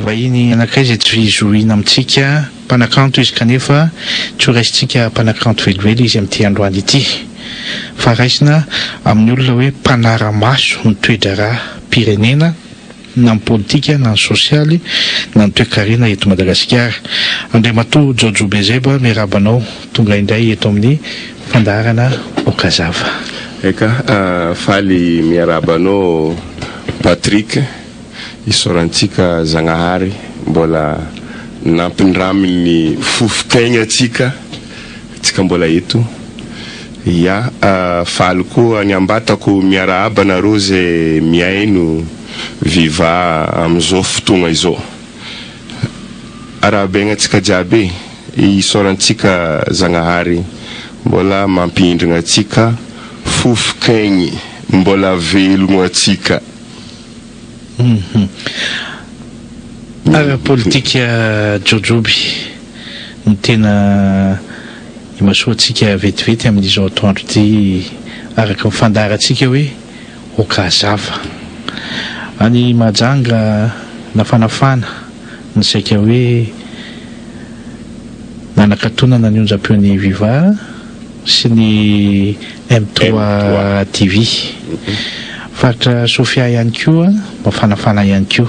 vahiny anankiray izay tsy zohiana amintsika, mpanakanto izy kanefa tsy ho raisintsika mpanakanto velively izy amin'ity androany ity fa raisina amin'ny olona hoe mpanara-maso ny toe-draharaham-pirenena na ny politika na ny sosialy na ny toekarena eto Madagasikara. Andriamatoa Jojo Bezeba, miarahaba anao tonga indray eto amin'ny fandaharana Okazava. Eka, faly miarahaba anao Patrick, isaorantsika Zagnahary mbola nampindraminy fofon-kaigna antsika, tsika mbola eto. Ya, faly koa ny ambatako miarahaba anareo zay mihaino Viva amizao fotoagna izao. Arahabaigna antsika jiaby e, isaorantsika Zagnahary mbola mampihindrigna antsika fofok'aigny mbola velogno antsika. Ara-politika Jojoby no tena imasoantsika vetivety amin'izao atoandro ity araka ny fandaharantsika hoe Oka hazava. Any Mahajanga nafanafana ny saika hoe nanakatonana ny onjam-peon'ny Viva sy ny M trois TV. Faritra Sofia ihany koa mafanafana ihany koa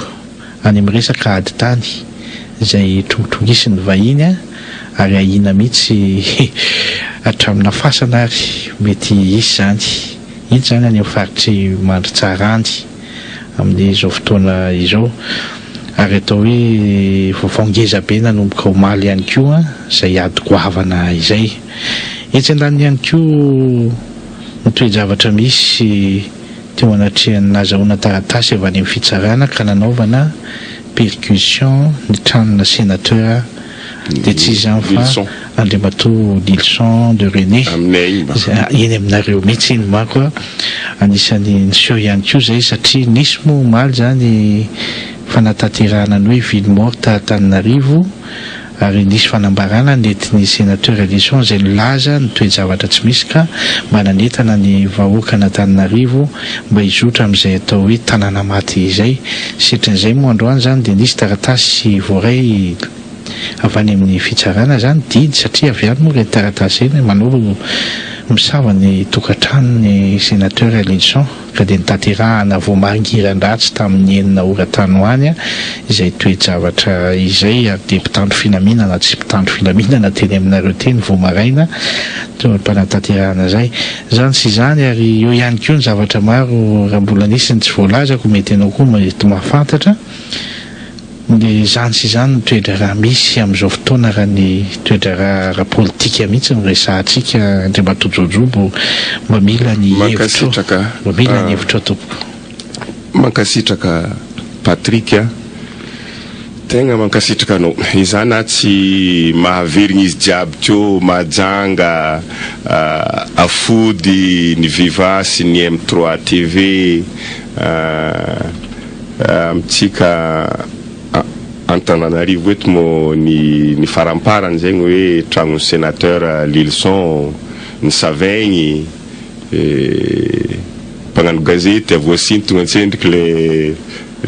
any amin'ny resaka ady tany izay trongitrongisin'ny vahiny ary ahiana mihitsy hatramina fasana ary mety hisy izany. Iny izany any amin'ny faritr'i Mandritsara any amin'izao fotoana izao. Ary atao hoe vaovao ngeza be nanomboka omaly ihany koa izay ady goavana izay. Etsy andaniny ihany koa ny toe-javatra misy teo anatrehan'ny nahazahoana taratasy avy any amin'ny fitsarana ka nanaovana perquisition ny tranona senateur dia tsy iza izany fa Andriamatoa Lilson de René, eny aminareo mihitsy iny manko a, anisan'ny niseho ihany koa izay satria nisy moa omaly izany fanatanterahana ny hoe ville morte Antananarivo ary nisy fanambarana nentin'ny Senateur Lilson izay nilaza ny toe-javatra tsy misy ka mba nanentana ny vahoakan'Antananarivo mba hizotra amin'izay atao hoe tanàna maty izay. Setrin'izay moa androany izany dia nisy taratasy voaray avy any amin'ny fitsarana izany didy satria avy any moa ireny taratasy ireny manoro misava ny tokantranon'ny Senateur Lilson ka dia notanterahana voamaringiran-dratsy tamin'ny enina ora tany ho any izay toe-javatra izay ary dia mpitandro filaminana tsy mpitandro filaminana teny aminareo teny vao maraina teo am-panatanterahana izay izany sy izany ary eo ihany koa ny zavatra maro raha mbola nisy ny tsy voalazako mety ianao koa mety mahafantatra Dia izany sy izany ny toe-draharaha misy amin'izao fotoana raha ny toe-draharaha ara-politika mihitsy no resahantsika Andriamatoa Jojobo mba mila ny hevitrao Mankasitraka mba mila ny hevitrao tompoko. Mankasitraka Patrick a! Tegna mankasitraka anao. Izaho na tsy mahaverigny izy jiaby teo Mahajanga, Afody, ny Viva sy ny M trois TV, Amintsika Antananarivo eto moa ny ny faramparany zegny hoe tragnon'ny sénateur Lilison, ny Savaigny, mpagnano gazety voasintogna antsendriky le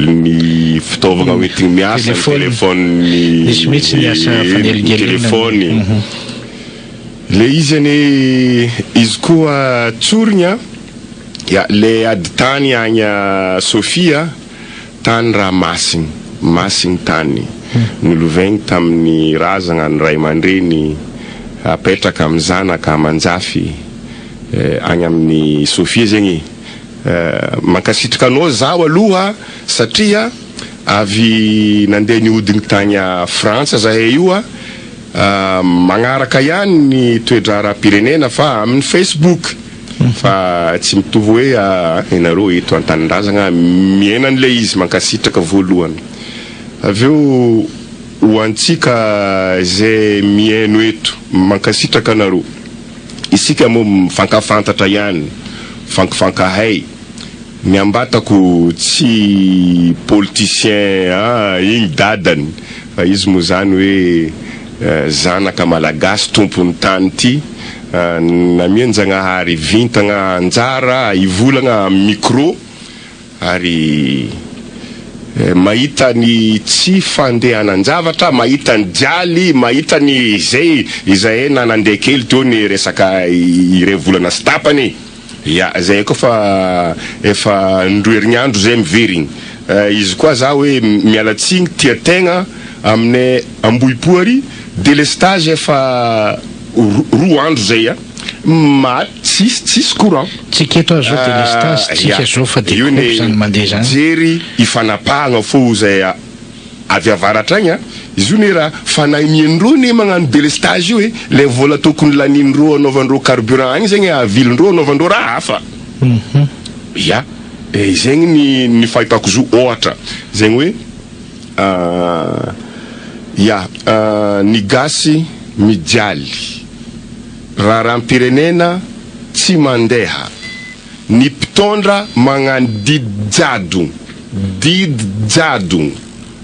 ny fitaovagna hoentigny miasa, ny téléphone, Nisy mihitsy ny asa fanelingelenana. téléphone. Le izy anie izy koa tsorigna. Ya, le ady tany agny Sofia, tany raha masigny, masigny tany, nolovaigny tamin'ny razagna ny ray aman-dreny, apetraka amin'ny zanaka aman-jafy agny amin'ny Sofia zegny e. Mankasitraka anao zaho aloha satria avy nandeha nihodigny tagny Frantsa zahay io a, magnaraka ihany ny toe-draharaham-pirenena fa amin'ny Facebook. Fa tsy mitovy hoe ianareo eto antanindrazagna miaina an'ilay izy mankasitraka voalohany. Avy eo ho antsika izay mihaino eto mankasitraka anareo. Isika moa mifankafantatra ihany, mifankifankahay. Ny ambatako tsy politicien ah igny dadany fa izy moa zany hoe zanaka malagasy tompon'ny tany ty namian-jagnahary vintagna anjara hivolagna am micro ary Mahita ny tsy fandehanan-javatra, mahita ny jaly, mahita ny izay izahay na nandeha kely teo ny resaka iray volana sy tapany e! Ya, zay koa fa efa indroa herignandro zay miverigny. Izy koa za hoe miala tsigny tia tegna aminay Ambohipo ary delestage efa roa andro zay a! Maty tsisy tsisy courant. Tsika eto ary zao delestage tsika zao fa de groupe zany mandeha zany. Jery ifanapahagna fô zay avy avaratra agny a, izy io ne raha fanahy-miendreo ne magnano delestage io e, le vola tokony lanin'reo anaovandreo carburant agny zegny avilindreo anaovandreo raha hafa. Ya, zegny ny ny fahitako zo ôhatra zegny hoe ya ny gasy mijaly. Raharaham-pirenena tsy mandeha, ny mpitondra magnano didy jadogno, didy jadogno,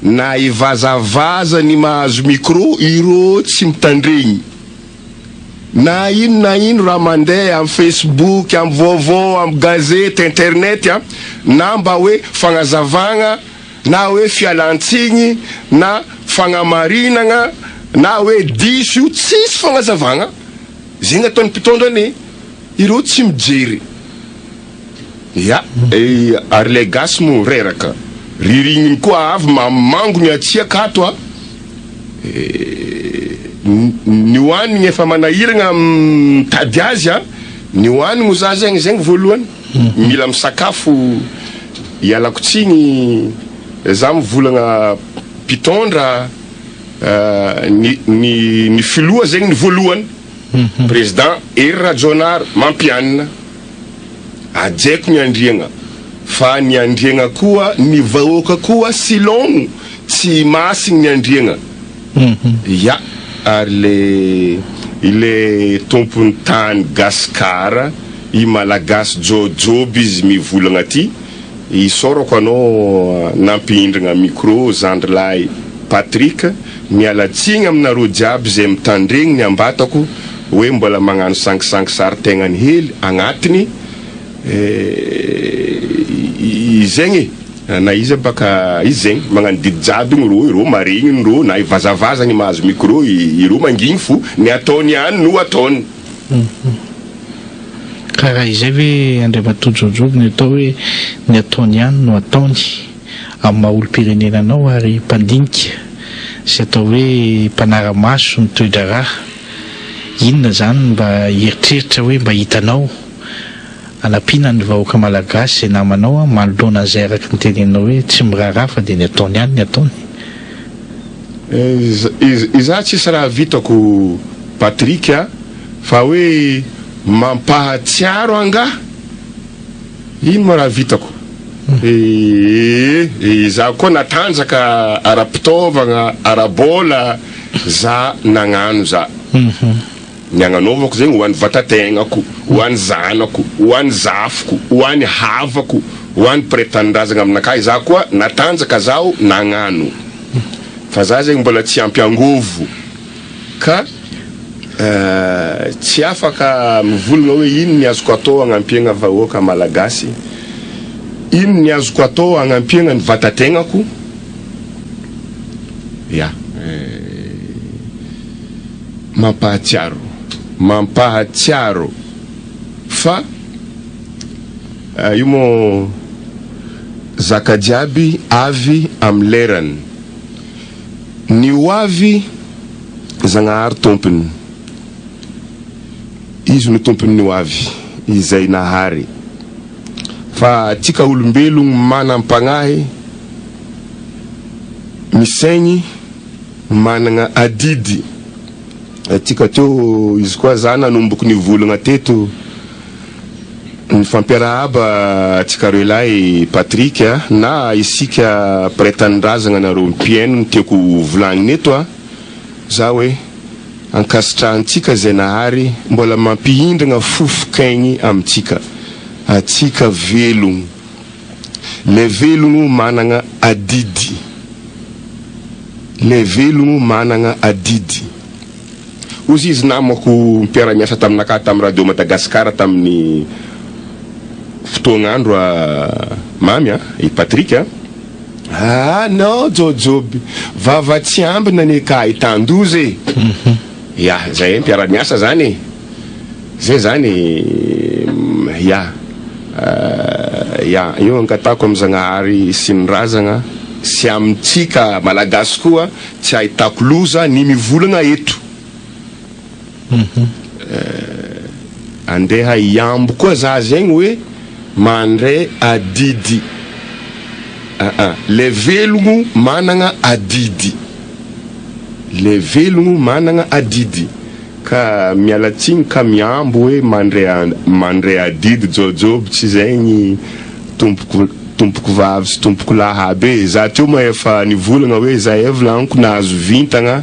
na hivazavaza ny mahazo micro ireo tsy mitandregny, na ino na ino raha mandeha am facebook, am vaovao, am gazety, internet a, na mba hoe fagnazavagna na hoe fialan-tsigny na fagnamarinagna na hoe diso io tsisy fagnazavagna, zegny ataon'ny mpitondra anie, ireo tsy mijery, ya, ary lay gasy moa reraka, ririgniny koa avy mamango ny hatsiaka ato a, ny hoanigny efa manahiragna mitady azy a, ny hoanigny ho za zegny, zegny voalohany. Mila misakafo ialako tsiny za mivolagna mpitondra ny ny ny filoha zegny ny voalohany président Hery Rajaonary mampianina ajaiko ny andriagna fa ny andriagna koa ny vahoaka koa silogno tsy masigny ny andriagna Ya, ary le ile tompony tany Gasikara i Malagasy Jaojoby izy mivolagna ty, isaorako anao nampihindragna micro zandry lahy Patrick, miala tsigny aminareo jiaby zay mitandregny ny ambatako hoe mbola magnano sangisangy sary tegnany hely agnatiny eh zegny e. Na iza baka izy zegny magnano didy jadogno rô, irô maregniny rô, na ivazavazagny mahazo micro irô mangigny fo, ny ataony ihany no ataony. Ka raha izay ve Andriamatoa Jaojoby ny atao hoe ny ataony ihany no ataony amin'ny maha olom-pirenena anao ary mpandinika sy atao hoe mpanara-maso ny toe-draharaha, inona izany mba eritreritra hoe mba hitanao? Hanampiana ny vahoaka malagasy izay namanao an, manoloana an'izay araka ny teneninao hoe tsy miraharaha fa dia ny ataony ihany ny ataony. Izaho tsisy raha vitako Patrick a, fa hoe mampahatsiaro angaha? Ino moa raha vitako? Ee, izaho koa natanjaka ara-pitaovagna, ara-bola, za nagnano za. Ny agnanaovako zegny ho an'ny vatategnako, ho an'ny zanako, ho an'ny zafiko, ho an'ny havako, ho an'ny mpiray tanindrazagna aminakahy, za koa natanjaka zaho nagnano fa za zegny mbola tsy ampy angôvo ka tsy afaka mivolagna hoe ino ny azoko atao agnampiagna vahoaka malagasy, ino ny azoko atao agnampiagna ny vatategnako, ya. Mampahatsiaro, mampahatsiaro fa io moa zaka jiaby avy am lerany. Ny ho avy Zagnahary tompony. Izy no tompon'ny ho avy, izay nahary. Fa atsika olombelogno manam-pagnahy misaigny. Managna adidy atsika teo izy koa za nanomboky nivolagna teto nifampiarahaba atsika roe lahy Patrick a na isika mpiray tanindrazagna nareo mpihaino no tiako volagnina eto a za hoe ankasitrahantsika zay nahary mbola mampihindragna fofokaigny amintsika atsika velogno Le velogno managna adidy Le velogno managna adidy Hozy izy namako mpiara-miasa taminakahy tamin'ny Radio Madagascar tamin'ny fotoagn'andro a Mamy a, i Patrick a. Ah non Jaojoby, vava tsy ambina anie ka ahitan-doza e! Ya, zahay mpiara-miasa zany e! Zay zany ya, ya, io angatahako amin'ny Zagnahary sy ny razagna sy amintsika Malagasy koa tsy ahitako loza ny mivolagna eto. Andeha hiambo koa za zegny hoe mandray adidy aa le velogno managna adidy le velogno managna adidy ka miala tsigny ka miambo hoe mandray mandray adidy jôjôby tsy zegny tompoko tompoko vavy sy tompoko lahy aby e za teo ma efa nivolagna hoe zahay volagniko nahazo vintagna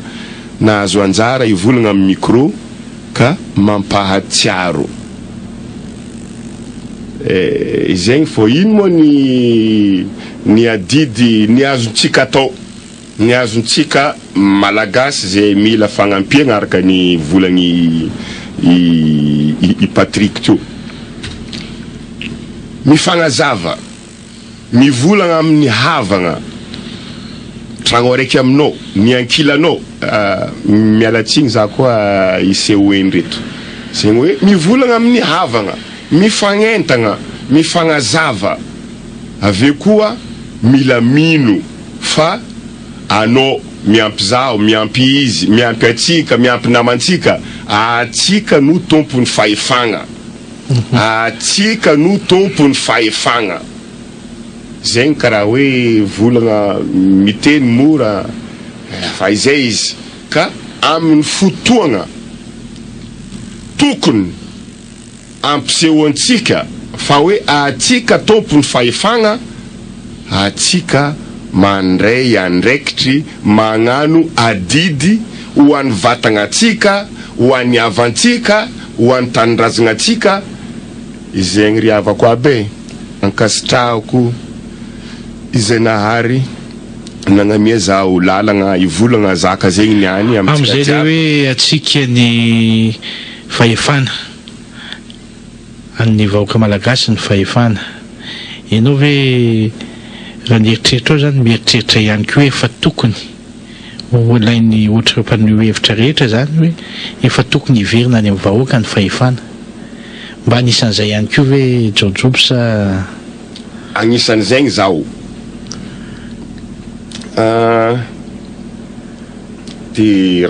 Nahazo anjara hivolagna amin'ny micro ka mampahatsiaro. Eh, izegny fô ino moa ny ny adidy ny azontsika atao, ny azontsika Malagasy zay mila fagnampiagna araka ny volagny i i Patrick teo. Mifagnazava. Mivolagna amin'ny havagna tragno araiky aminao, ny ankilanao, miala tsigny za koa isehoen reto, zegny hoe mivolagna amin'ny havagna, mifagnentagna, mifagnazava, avy eo koa mila mino fa anao miampy zaho, miampy izy, miampy atsika, miampy namantsika, atsika no tompon'ny fahefagna. Atsika no tompon'ny fahefagna. Zegny karaha hoe volagna miteny mora fa izay izy ka amin'ny fotoagna tokony ampisehoantsika fa hoe atsika tompon'ny fahefagna, atsika mandray andraikitry magnano adidy ho an'ny vatagnatsika, ho an'ny havantsika, Ho an'ny tanindrazagnatsika izegny ry havako aby e, ankasitrahako izay nahary nagnamia zaho lalagna hivolagna zaka zegny niany amintsika Amin'izay le jiaby. hoe antsika ny fahefana, an'ny vahoaka malagasy ny fahefana. Ianao ve raha ny eritreritrao zany mieritreritra ihany koa hoe efa tokony Ho alain'ny ohatr'ireo mpaneho hevitra rehetra izany hoe efa tokony hiverina any amin'ny vahoaka ny fahefana. Mba anisan'izay ihany koa ve Jaojoby sa. Agnisan'izegny zaho de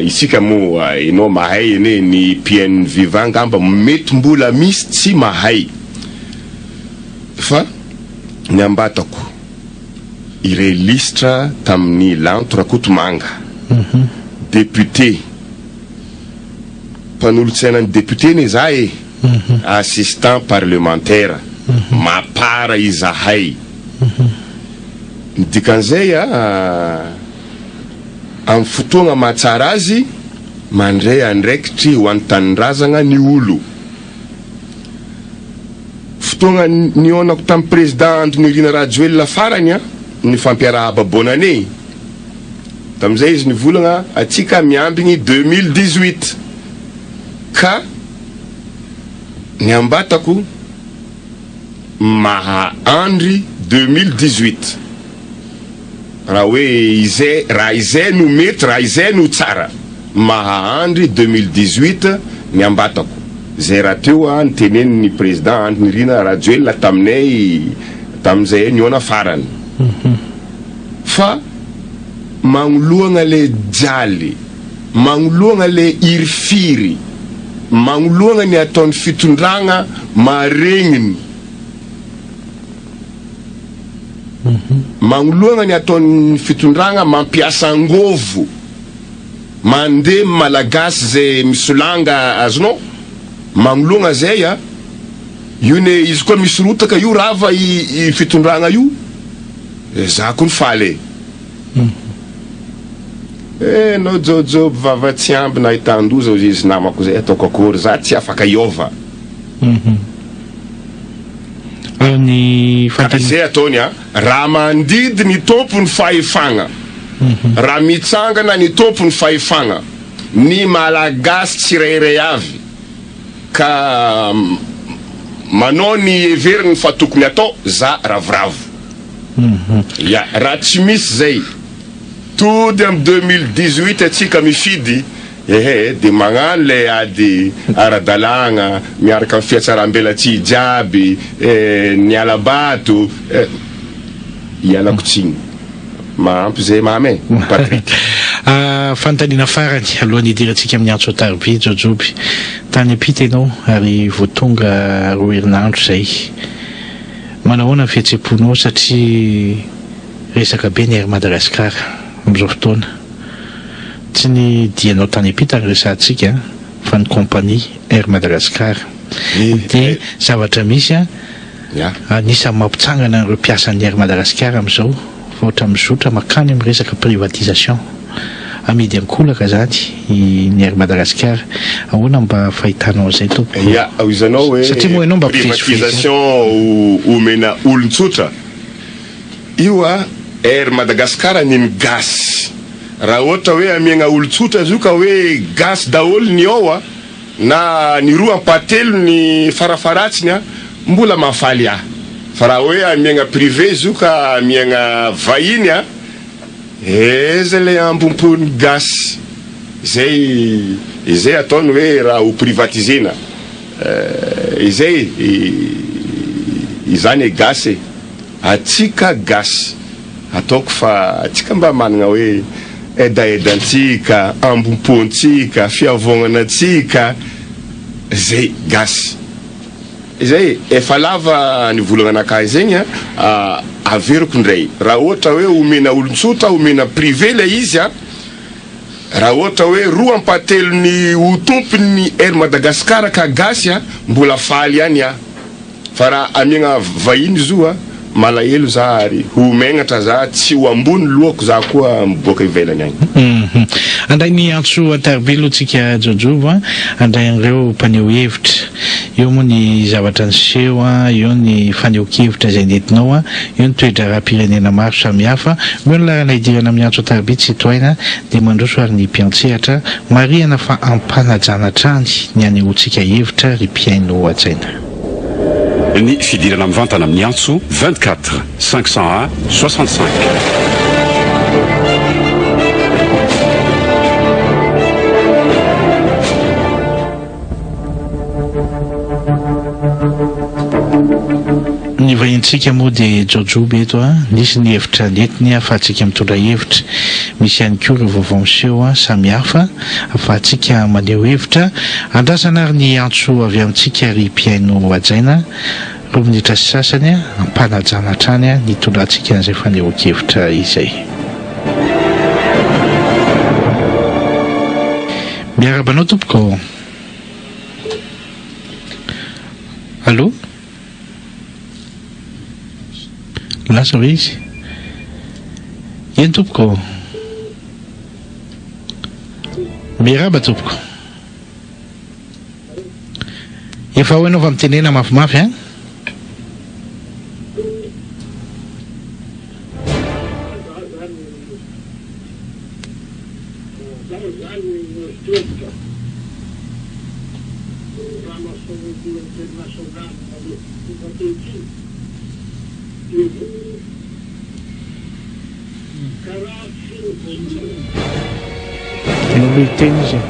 isika moa enao mahay anie ny PN Viva angamba mety mbola misy tsy mahay fa ny ambatako irey lisitra tamin'i Lanto Rakotomanga, député, mpanolotsainan'ny député ne za e, assistant parlementaire, mapar izahay. Ny dikan'izay a, amin'ny fotoagna mahatsara azy, mandray andraikitry ho an'ny tanindrazagna ny olo. Fotoagna nihaonako tamin'ny Président Andry Nirina Rajoelina farany an, nifampiarahaba bonne année. Tamin'izay izy nivolagna atsika miambigny 2018 ka ny ambatako maha Andry 2018. Raha hoe izay, raha izay no mety, raha izay no tsara. Maha Andry 2018 ny ambatako. Zay rahateo a nitenenin'ny Président Andry Nirina Rajoelina taminay tamin'izay nihaona farany. Fa magnoloagna le jaly, magnoloagna le hirifiry, magnoloagna ny ataon'ny fitondragna maregniny. Magnoloagna ny ataon'ny fitondragna mampiasa angôvo mandeha malagasy zay misolanga azonao magnoloagna zay a io ne izy koa misy rotaka io rava i fitondragna io za koa faly e. Eh nao Jaojoby vava tsy ambina ahitan-doza hozy izy namako zay ataoko akory za tsy afaka hiova. Ary ny Ka izay ataony a, raha mandidy ny Tompo ny fahefagna, raha mitsangana ny Tompo ny fahefagna, ny Malagasy tsirairay avy ka manao ny heveriny fa tokony atao, za ravoravo. Ya, raha tsy misy zay, tody am 2018 atsika mifidy, ehe, de magnano le ady ara-dalàgna miaraka am fihatsarambelatsihy jiaby, eh, ny hala-bato, eh, ialako tsiny. Mahampy zay mamy e, Patrick. Fanontaniana farany alohan'ny hidirantsika amin'ny antso an-tariby, Jaojoby. Tany am-pita ianao ary vao tonga roa herinandro izay. Manahoana ny fihetseham-ponao satria resaka be ny Air Madagascar amin'izao fotoana. Tsy ny dianao tany am-pita no resahantsika fa ny compagnie Air Madagascar. Dia zavatra misy anisan'ny mampitsangana an'ireo mpiasan'ny Air Madagascar amin'izao fa ohatra mizotra mankany amin'ny resaka privatisation. Amidy ankolaka zany ny Air Madagascar. Ahoana mba fahitanao an'izay tompoko? Ya, hoizanao hoe Satria moa ianao mba mpivezivezy. privatisation omena olon-tsotra. Io a, Air Madagascar niny gasy. Raha ohatra hoe amiagna olon-tsotra izy io ka hoe gasy daholo ny ao a, na ny roa ampahatelony farafaharatsiny a, mbola mahafaly ahy. Fa raha hoe amiagna privé izy io ka amiagna vahiny a, Aiza ilay ambom-pon'ny gasy izay izay ataony hoe raha ho privatisena izay izany e gasy e! Atsika gasy ataoko fa atsika mba managna hoe hedahedantsika, ambom-pontsika, fiavoagnanantsika zay gasy. Izay e, efa lava ny volagna anakahy zegny a, averiko ndray, raha ohatra hoe omena olon-tsotra, omena privé le izy a, raha ohatra hoe roa ampahatelony ho tompony Air Madagascar ka gasy a, mbola faly ihany aho, fa raha amiagna vahiny zo a, malahelo za ary ho megnatra za, tsy ho ambony lohako za koa miboaka ivelany agny. Hum. Handray ny antso an-tariby aloha tsika Jojobo a, handray an'ireo mpaneho hevitra. Eo moa ny zavatra niseho a, eo ny fanehoan-kevitra izay nentinao a, eo ny toe-draharaham-pirenena maro samihafa. Omeo ny laharana hidirana amin'ny antso an-tariby tsy tohaina dia mandroso ary ny mpiantsehatra. Marihana fa am-panajana hatrany ny hanehoantsika hevitra ry mpihaino hajaina. Ny fidirana mivantana amin'ny antso 24 501 65. Ny vahintsika moa dia Jaojoby eto a, nisy ny hevitra nentiny ahafahantsika mitondra hevitra, misy ihany koa ireo vaovao miseho samihafa ahafahantsika maneho hevitra, andrasana ary ny antso avy amintsika ry mpihaino hajaina, roa minitra sy sasany, ampanajana hatrany ny hitondrantsika an'izay fanehoan-kevitra izay. Miarahaba anao tompoko. Allô? Lasa ve izy? Eny tompoko. Miarahaba tompoko. Efa ao ianao fa mitenena mafimafy an? Zao zany ny mieritreritra Ramasoanoloa international aloha tonga teto iny dia ka raha tsy ny voalohany. Eny aloha hiteny izy e.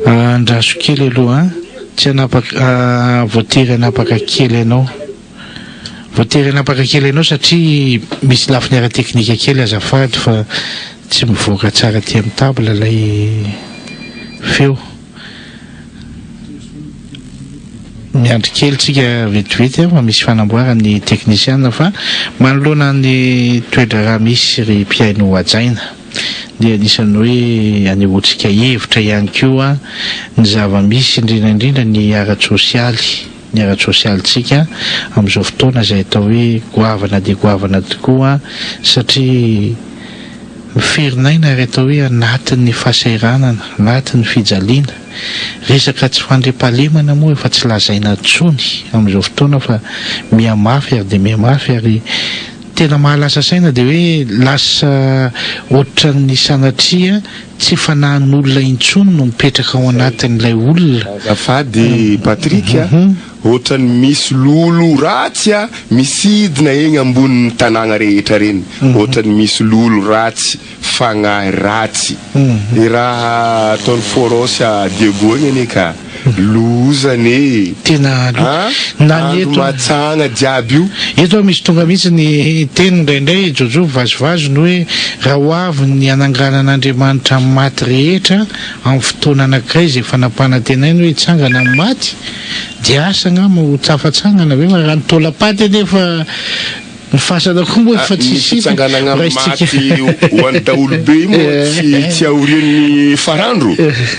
Andraso kely aloha an. Tsy hanapaka, voatery hanapaka kely anao. Voatery hanapaka kely anao satria misy lafiny ara-teknika kely azafady fa tsy mivoaka tsara aty amin'ny table ilay feo. Miandry kely tsika vetivety fa misy fanamboaran'ny teknisiana fa manoloana ny toe-draharaha misy ry mpihaino hajaina dia anisan'ny hoe anehoantsika hevitra ihany koa ny zava-misy indrindra indrindra ny ara-tsosialy ny ara-tsosialintsika amin'izao fotoana izay atao hoe goavana dia goavana tokoa satria miferinaina ary atao hoe anatin'ny fahasahiranana anatin'ny fijaliana Resaka tsy fandriampahalemana moa efa tsy lazaina intsony amin'izao fotoana fa mihamafy ary dia mihamafy ary tena mahalasa saina dia hoe lasa ohatran'ny sanatria tsy fanahin'olona intsony no mipetraka ao anatin'ilay olona. Azafady Patrick a, ohatran'ny misy lolo ratsy a misidina egny ambonin'ny tanàgna rehetra regny, ohatran'ny misy lolo ratsy, fagnahy ratsy. I raha ataon'i Foros a Diego igny anie ka loza anie e! Tena A! na ny Andro eto matsagna jiaby io. Eto misy tonga mihitsy ny teny indraindray Jojo mivazivazy ny hoe raha ho avy ny hananganan'Andriamanitra ny maty rehetra amin'ny fotoana anankiray izay efa nampanantenainy hoe hitsangana ny maty dia asa angamba ho tafatsangana ve fa raha ny taolam-paty anefa Ny fasana koa moa efa Ny tsisy hita. fitsanganana amin'ny Raisintsika. maty ho an'ny daholobe io moa tsy tsy aorian'ny farandro.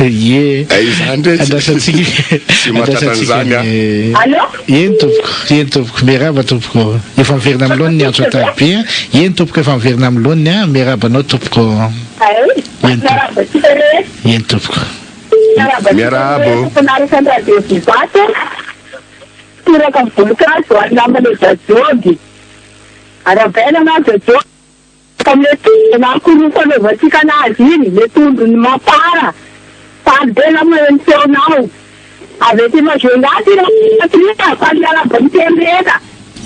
Ie. Eh, izany ndray tsy Andrasantsika tsy mahatratra andrasantsika an'izany aho. ny Allô? Eny tompoko, eny tompoko, miarahaba tompoko. Efa miverina amin'ny laoniny ny antso an-tariby a. Eny tompoko, efa miverina amin'ny laoniny a. Miarahaba anao tompoko. Ay, Eny tompoko. miarahaba antsika rehetra. Eny tompoko. Miarahaba antsika Miarahaba rehetra ô. mpanaraka ny radio Vivato. Toraka voninkazo ho an'ny namana Jajoby. Arahabaina anao Jajoby. Fa le tondro anankiroa fanaovantsika anazy iny, le tondron'ny Mapar. Faly be za maheno feonao. Avy aty Majunga aty Patrick, faly miarahaba ny teny rehetra.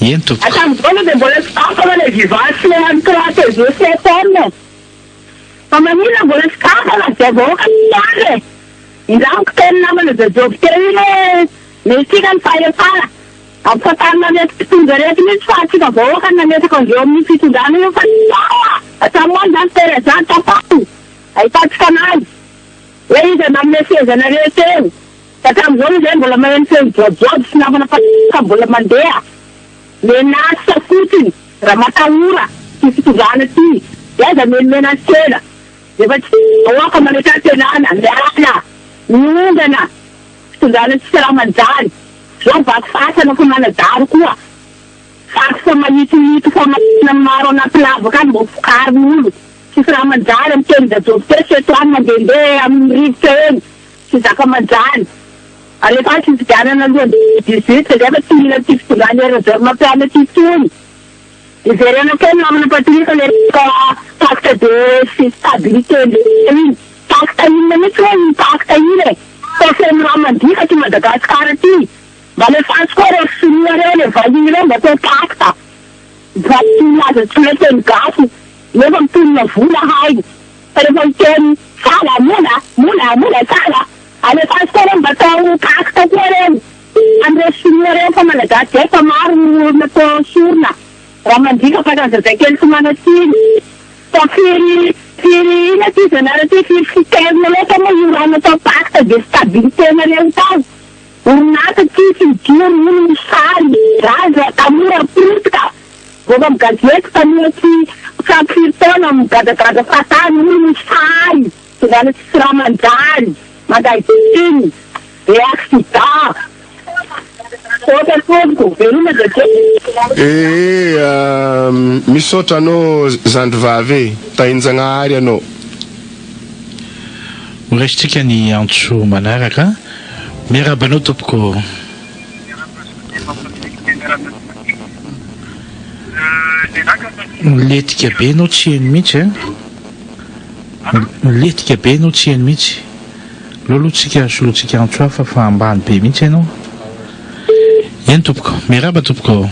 Eny tompoko. Hatramin'izao aloha dia mbola tsy tapaka ilay Vivace an'ny 3 TG 7 M. Fa maninona mbola tsy tapaka dia vahoaka tsy miandry e. Indramiko teny namana Jajoby teo iny hoe Mesika ny fahefana. Ampifantarina an'ireto mpitondra ireto mihitsy fa antsika vahoaka no nametraka an'ireo amin'io fitondrana io fa tsy zaho a! Hatramin'ny andro izany père izany tapaho ahitantsika anazy hoe iza nanome seza anareo teo. Fa hatramin'izao aloha izay mbola maheno feo jojoby sy namana mpanjaka mbola mandeha. Menace fotsiny raha matahora ity fitondrana ity dia aiza menomena ny seza. Efa tsy vahoaka mametraha-tenana, miala, miongana. Fitondrana tsisy raha manjary. Zao vaky fasana fa manajary koa. Vaky fa mahitohito fa manana ny maro anaty lavaka any mba ho vokarin'olo. Tsisy raha manjary am teny Jajoby teo sy eto any mandehandeha amin'ny rivotra eny. Tsy zaka manjary. Alefaso fifidianana alohan'ny 2018 zay fa tsy mila an'ity fitondrana Hery Rajaonarimampianina ity intsony. Hiverena kely namana Patrick le resaka pacte de stabilité iny. Pacte inona mihitsy hoe iny pacte iny e? Fa feno rà mandriaka ty Madagascar ty. Mba alefaso koa reo sinoa reo le vahiny reo mba atao pacte. Vahiny milaza tsy mahay teny gasy nefa mitonona vola hainy. Fa rehefa miteny tsara mola mola mola tsara. Alefaso koa reo mba atao pacte koa reo. An'ireo sinoa ireo fa malagasy zay fa maro no natao sorona raha mandriaka fa raha zazakely tsy manan-tsiny fa firy firy inona ty izy anareo ty firy citerne loatra moa io raha natao pacte de stabilité nareo tao orinasa tsisy mijoro olo mosary zaza tanora potika voaka am gazety tanora tsy tsy ampy firy taona migadragadra fahatany olo mosary tonga tsisy raha manjary manday-tsiny Be accident. Misaotra tompoko. Veloma Jojo. Ee misaotra anao zandry vavy e, tahinjagnahary anao. Ho raisintsika ny antso manaraka. Miarahaba anao tompoko. Milentika be enao tsy heno mihitsy a. Milentika be enao tsy heno mihitsy. Aleo aloha tsika solointsika antso hafa fa ambany be mihitsy ianao. Eny tompoko. Miarahaba tompoko.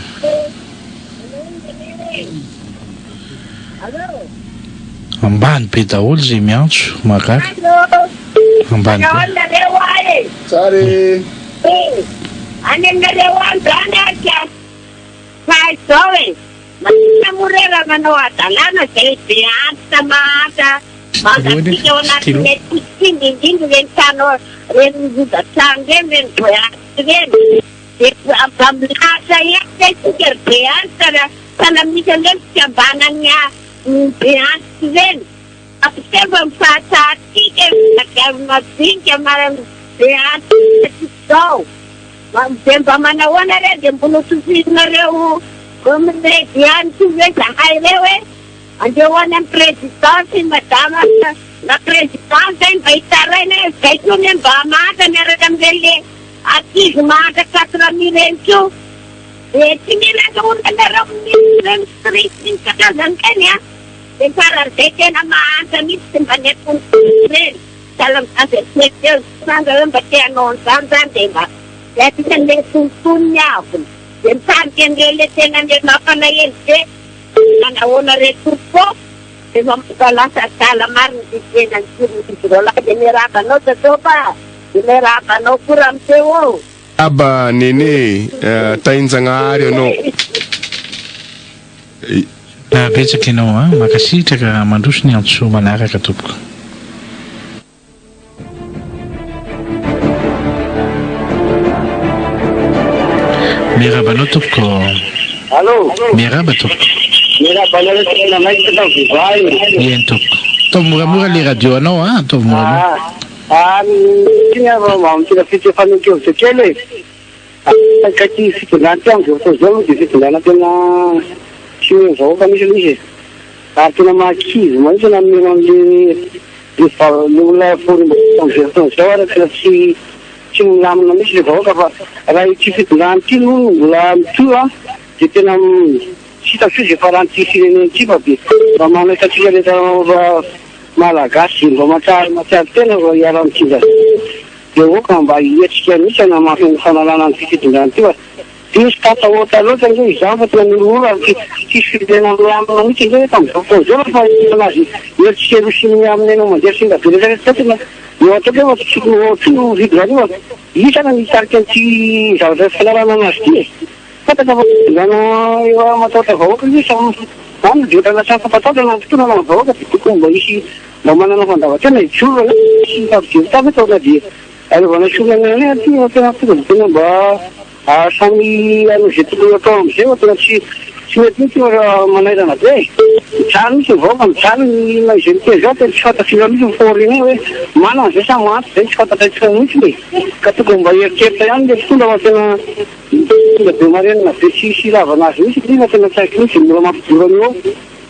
Ambany be daholo izay miantso, mahagaga. Ambany be. Tsara e! Any aminareo any zany aza fa izao e! Maninona moa re raha manao hadalana izay be antitra mahantra mangatsiaka ao anatin'ilay piscine indrindra ireny trano ireny roda-trano ireny ireny be antitra ireny dia mba milahatra ihany ve isika ry be antitra raha sahala misy an'ireny fikambanan'ny be antitra ireny Ampiseho fa mifahatsahatsika ry madinika be antitra izao. Dia mba manahoana re dia mbola hotohizinareo miredy ihany koa ve zahay ireo e? Andeha ho any amin'ny président sy madama la présidente zay mba hitaraina e, zay koa anie mba mahantra miaraka amin'ireny le ankizy mahantra 4000 ireny koa. Dia tsy mila atahorana nareo mihitsy ireny stress sy ny karazany ireny an! Dia faran'izay tena mahantra mihitsy tsy mba nentin'ny ireny sahala amin'izany izay toetra eo sandra hoe mba te hanao an'izany izany dia mba dia anisan'ilay antonontonony avy dia mitarika an'ireo ilay tena ilay mampalahelo be manahoana re tompoko ô! Efa mba lasa adala marina ity fiainan'izy ireo lahy dia miarahaba anao Jacob a! Dia miarahaba anao koa Ramose ô! Aba Nene eh, tahin-jagnahary anao. Betsaka ianao an! Mankasitraka, mandroso ny antso manaraka tompoko. Miarahaba anao tompoko. Allô. Miarahaba tompoko. Miarahaba anareo tena maika tao Viva io. Eny tompoko. Ataovy moramora le radio anao an, ataovy moramora. Ah, ny aho mba mitondra fitsefanan-kevitra kely e. Ka ity fitondrana ity amin'izao fotoana izao aloha dia fitondrana tena tsy omena vahoaka mihitsy ilay izy e. Ary tena mahakivy mihitsy na omena an'ilay le olona foriam-bahoaka amin'izao fotoana izao ary tena tsy tsy milamina mihitsy ilay vahoaka fa raha ity fitondrana ity no mbola mitohy an, dia tena tsy hitako intsony izay faran'ity firenena ity fa dia mba manaitra antsika rehetra Malagasy mba mahatsiaro mahatsiaro tena vao hiara-mitsinjara dia aoka mba hihetsika mihitsy hanamafy ny fanalana an'ity fitondrana ity fa diso tafahoatra loatra ange izany fa tena mihorohoro ary tsy tsisy firenena milamina mihitsy ange eto amin'izao fotoana izao fa fahitana azy hetsika eroa sy ny amin'ny haino aman-jery sy ny radio rehetra rehetra tena eo ataoko hoe fa tsy tokony ho tsy ho fitondrana io fa iza no nitarika an'ity zavatra fanalana anazy ity e? Fantatra fa fitondrana efa matahotra vahoaka io samy any dia ohatrana samy fampatahotra na ny mpitondra na ny vahoaka dia tokony mba hisy mba manana fandavan-tena hijoro aloha sy hifampijery tava eto na dia anaovana sorona ny aina aty fa tena tonga dia tena mba samy hanao izay tokony hatao amin'izay fa tena tsy tsy mety mihitsy io raha manairana be e! Mijaly mihitsy ny vahoaka mijaly ny na izay miteny izao tena tsy fantatsika mihitsy ny fahoriana hoe manana izay sa mahantra izay tsy fantatra intsony mihitsy e! Ka tokony mba hieritreritra ihany ilay mpitondra fa tena Tonga be marenina be tsisy ilavana azy mihitsy ity fa tena tsy haiko mihitsy mbola mampijoro an'io ao.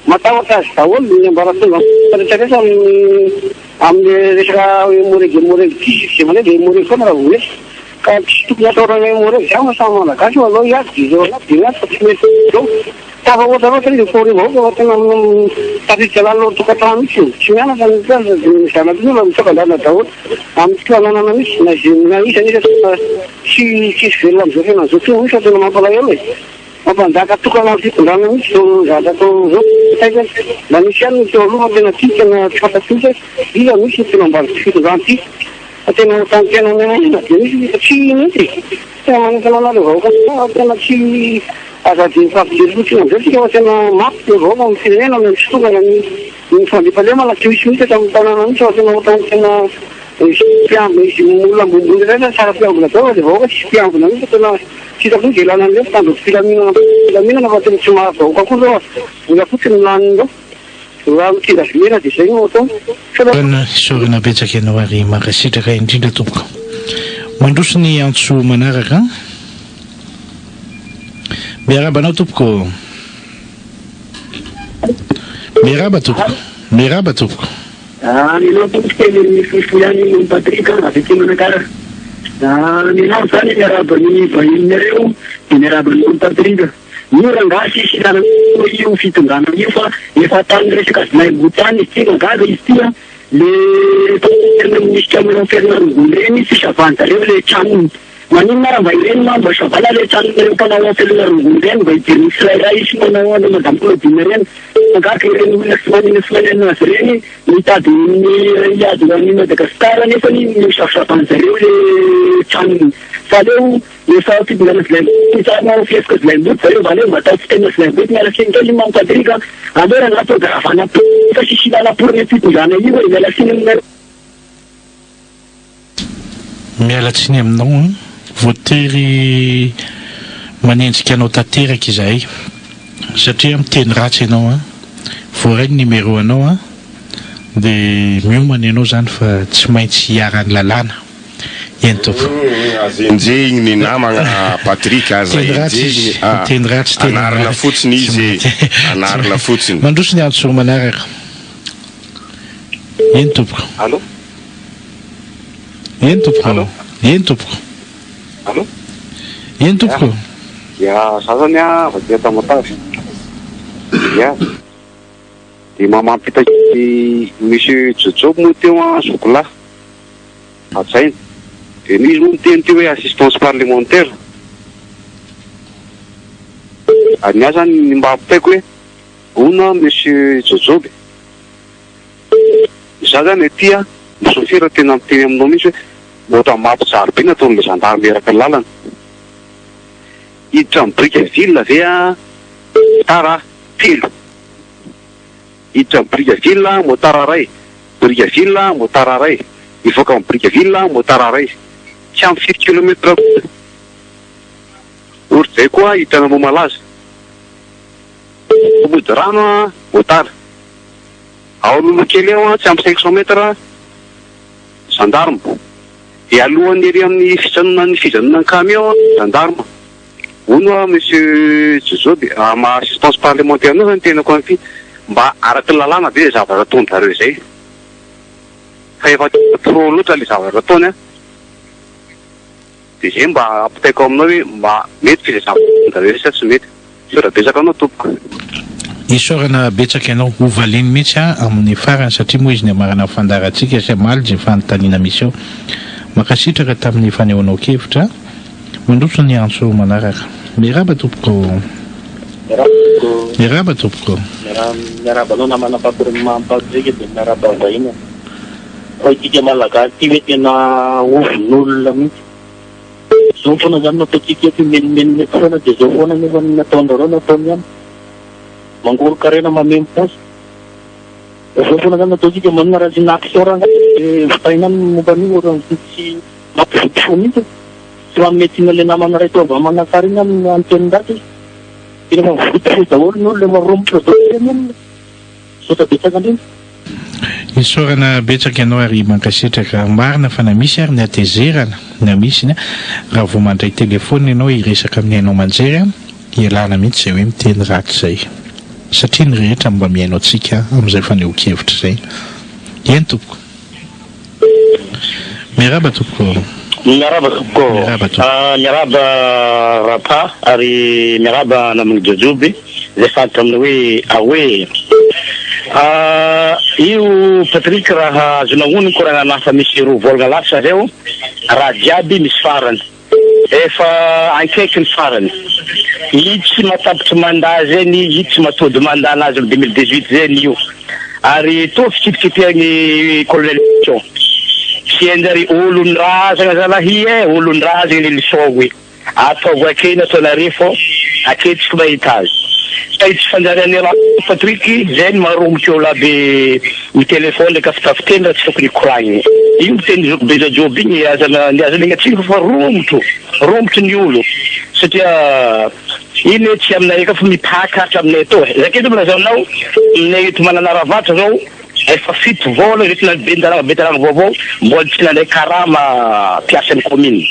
Matahotra azy daholo ny ambaratonga rehetra rehetra amin'ny amin'ny resaka moregy moregy ity sy izay mandeha dia moregy foana raha vao mihetsika. Ka tsy tokony hatahorana hoe moregy izany fa samy malagasy io aleo hiady dia izao anaty dia miady fa tsy mety izao. Tafahoatra loatra izy fahoriam bahoaka fa tena tafiditra lalina ao tokantrano mihitsy e! Tsy mianatra ny mpianatra dia ny zanaky ny olona mitsoaka an-dalana daholo amin'ny tsy fananana mihitsy na izay na iza na iza tena tsy tsisy velona amin'izao fiainana izao intsony mihitsy fa tena mampalahelo e! Mampanjaka tokana amin'ny fitondrana mihitsy izao zavatra atao izao saika mba nisy ihany ny teo aloha fa tena tsy tena tsy fantatro mihitsy hoe iza mihitsy no tena ambadiky fitondrana ity fa tena ohatran'ny tena miaina be mihitsy fa tsy mihitsy e! Tena manentana anareo vahoaka fa tena tsy aza adino mifampijery fotsiny amizay tsika fa tena mafy ny vahoaka amin'ny firenena amin'ny tsy tonga ny ny fandriampahalemana tsy misy mihitsy eto amin'ny tanàna mihitsy fa tena ohatran'ny tena misy mpiambina izy olona ambonimbony rehetra tsara mpiambina daholo fa le vahoaka tsisy mpiambina mihitsy fa tena tsy hitako mihitsy izay ilana an'ireo mpitandro ny filaminana filaminana fa tena tsy mahazo vahoaka koa zao fa vola fotsiny no lanin'ireo. Raha mitondra vilena dia izay no atao. Tena isaorana betsaka ianao ary mankasitraka indrindra tompoko. Mandroso ny antso manaraka an. Miarahaba anao tompoko. Miarahaba tompoko. Miarahaba tompoko. Nenao tompoko teny amin'ny fohifohy ihany i Mamy Patrick avy aty Manakara. Nenao izany miarahaba ny vahininareo dia miarahaba an'i Mamy Patrick. Io rangahy tsisy ilana io fitondrana io fa efa tany resaka zinaingo tany izy ity mahagaga izy ity a! Le premier ministre manao fernand reny fisavan zareo le tranony maninona ara mba ireny ma mba savana le tranon'ireo mpanao felona rongony reny mba hijery tsirairay sy manao an'i madame Claudine reny mahagaga ireny olona tsy manina tsy manenina azy ireny mitady ny hiady ho an'i Madagascar nefany misavisavan zareo le tranony fa aleo Efa fitondrana zilaimboto tsara manao fihetsika zilaimboto zareo mba aleo mba atao tsy tena zilaimboto miala tsiny kely Imam Patrick a! Aleo rangaha tonga ravana fa tsisy ilana porina io fitondrana io e! Miala tsiny aminareo. Miala tsiny aminao an! Voatery manenjika anao tanteraka izahay satria miteny ratsy ianao an! Voaray ny numéro anao an! Dia miomana ianao izany fa tsy maintsy hiharan'ny lalàna. Eny tompoko. Aza enjehigny ny namagna Patrick, aza Teny ratsy izy, enjehigny ah, teny ratsy tena anarina fotsiny tsy izy e, maty. anarina fotsiny. Mandroso ny antso manaraka. Eny tompoko. Allô? Eny tompoko. Allô? Eny tompoko. Allô? Eny tompoko. Ya, za zany a avy aty Tamatave. Ya. Dia mba mampita kely Monsieur Jojob moa teo an, zokolahy. Hajaina. Dia izy moa niteny teo hoe assistance parlementaire. Ary ny ahy zany ny mba ampitaiko hoe hono an Monsieur Jojob. Za zany aty an, misofera tena miteny aminao mihitsy hoe ohatran'ny mampijaly be ny ataon'ilay zandary miaraka ny lalana. Hiditra amin'ny Brickaville ve an motard telo. Hiditra amin'ny Brickaville motard iray. Brickaville motard iray. Hivoaka amin'ny Brickaville motard iray. Tsy ampy firy kilomètre akory. Ohatr'izay koa hiditra an'Ambohimalaza. Mody rano an motard. Ao Lolokely ao an tsy ampy 500 mètres gendarme. Dia alohan'ny ery amin'ny fijanonan'ny fijanonan'ny camion gendarme. Hono hoa monsieur Jojo dia raha maha assistance parlementaire anao zany tenako an'ity mba araky ny lalàna ve zay zavatra ataon-jareo izay? Fa efa trop loatra le zavatra ataony an. Dia izay mba ampitaiko aminao hoe mba mety ve izay zavatra ataon-jareo izay sa tsy mety? Misaotra betsaka anao tompoko. Isaorana betsaka ianao. Ho valiany mihitsy aho amin'ny farany satria moa izy ny hamarana ny fandaharantsika sy hamaly izay fanontaniana misy eo. Mankasitraka tamin'ny fanehoanao kevitra. Mandroso ny antso manaraka. Miarahaba tompoko. Miarahaba tompoko. Miarahaba tompoko. Miarahaba anao namana Patrick dia miarahaba vahiny. Fa isika Malagasy ity ve tena ovin'olona mihitsy. Zao foana zany no ataontsika eto, mimenomenona eto foana dia zao foana nefa ny ataonareo no ataony ihany. Mangoron-karena mameno paosy. Zao foana zany no ataontsika, maninona raha asiana action rangahy dia vitaina any ny momba an'io ohatran'ny tsy mampivoty fo mihitsy. Tsy manome tsiny an'ilay namana iray teo avy any Manakara iny amin'ny amin'ny tenin-dratsy izy. Tena efa mivoty fo daholo ny olona, efa romotra daholo ny olona. Misaotra betsaka indrindra. Isaorana betsaka ianao ary mankasitraka. Marina fa na misy ary ny hatezerana na misy ny raha vao mandray telephone ianao hiresaka amin'ny haino aman-jery ialana mihitsy izay hoe miteny ratsy izay. Satria ny rehetra mba mihaino antsika amin'izay fanehoan-kevitra izay. Eny tompoko. Miarahaba tompoko. Miarahaba tompoko. Miarahaba tompoko. Miarahaba Rapa ary miarahaba naman'i Jajoby izay fantatra amin'ny hoe Aoe. Io Patrick raha azonao onony koragna anahy fa misy roa volagna lasa zay raha jiaby misy farany. Efa ankaiky ny farany. I tsy matapitry mandat zegny, i tsy matody mandat nazy am 2018 zegny io. Ary toa fitsipitsipihan'i Colonel Lison. Tsy hanjary olon-drazagna zalahy e, olon-drazagna ny Lison hoe. Ataovy ake ny ataonareo fô ake tsika mahita azy. Fa io tsy fanjarian'i Ra Patrick zay ny maromotra eo labe mi-telephone ndraiky afitafiteny raha tsy tokony hikoragna. Io miteny zoky be Jajoby igny aza ny aza megna tsiny fa romotro, romotro ny olo satria iny tsy aminay eka fa mipaka hatraminay etoa e. Za kely milaza aminao aminay eto Mananara Avaratra zao efa fito vôlagna ireto na ben'ny tanàna be tanàna vaovao mbola tsy nandray karama mpiasan'ny commune.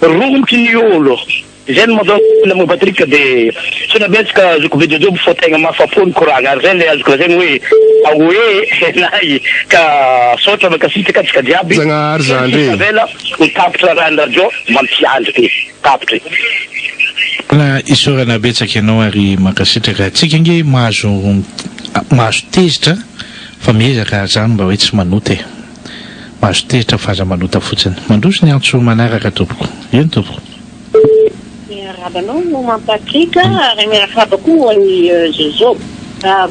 Romotry ny olo. Izay no mahatonga an'i Patrick dia tsy nabetsaka zoky be Jojoby fô tegna mahafapo ny koragna ary zay le azoko lazaigny hoe aoe nay ka saotra mankasitraka antsika jiaby Zagnahary zandry e. Avela ho tapitra raha ny radio mampiandry e tapitra e. Tena isaorana betsaka ianao ary mankasitraka. Antsika ange mahazo mahazo tezitra fa miezaka zany mba hoe tsy manota e. Mahazo tezitra fa aza manota fotsiny. Mandroso ny antso manaraka tompoko. Eny tompoko. Miarahaba anao Maman Patrick ary miarahaba koa an'i Jojob.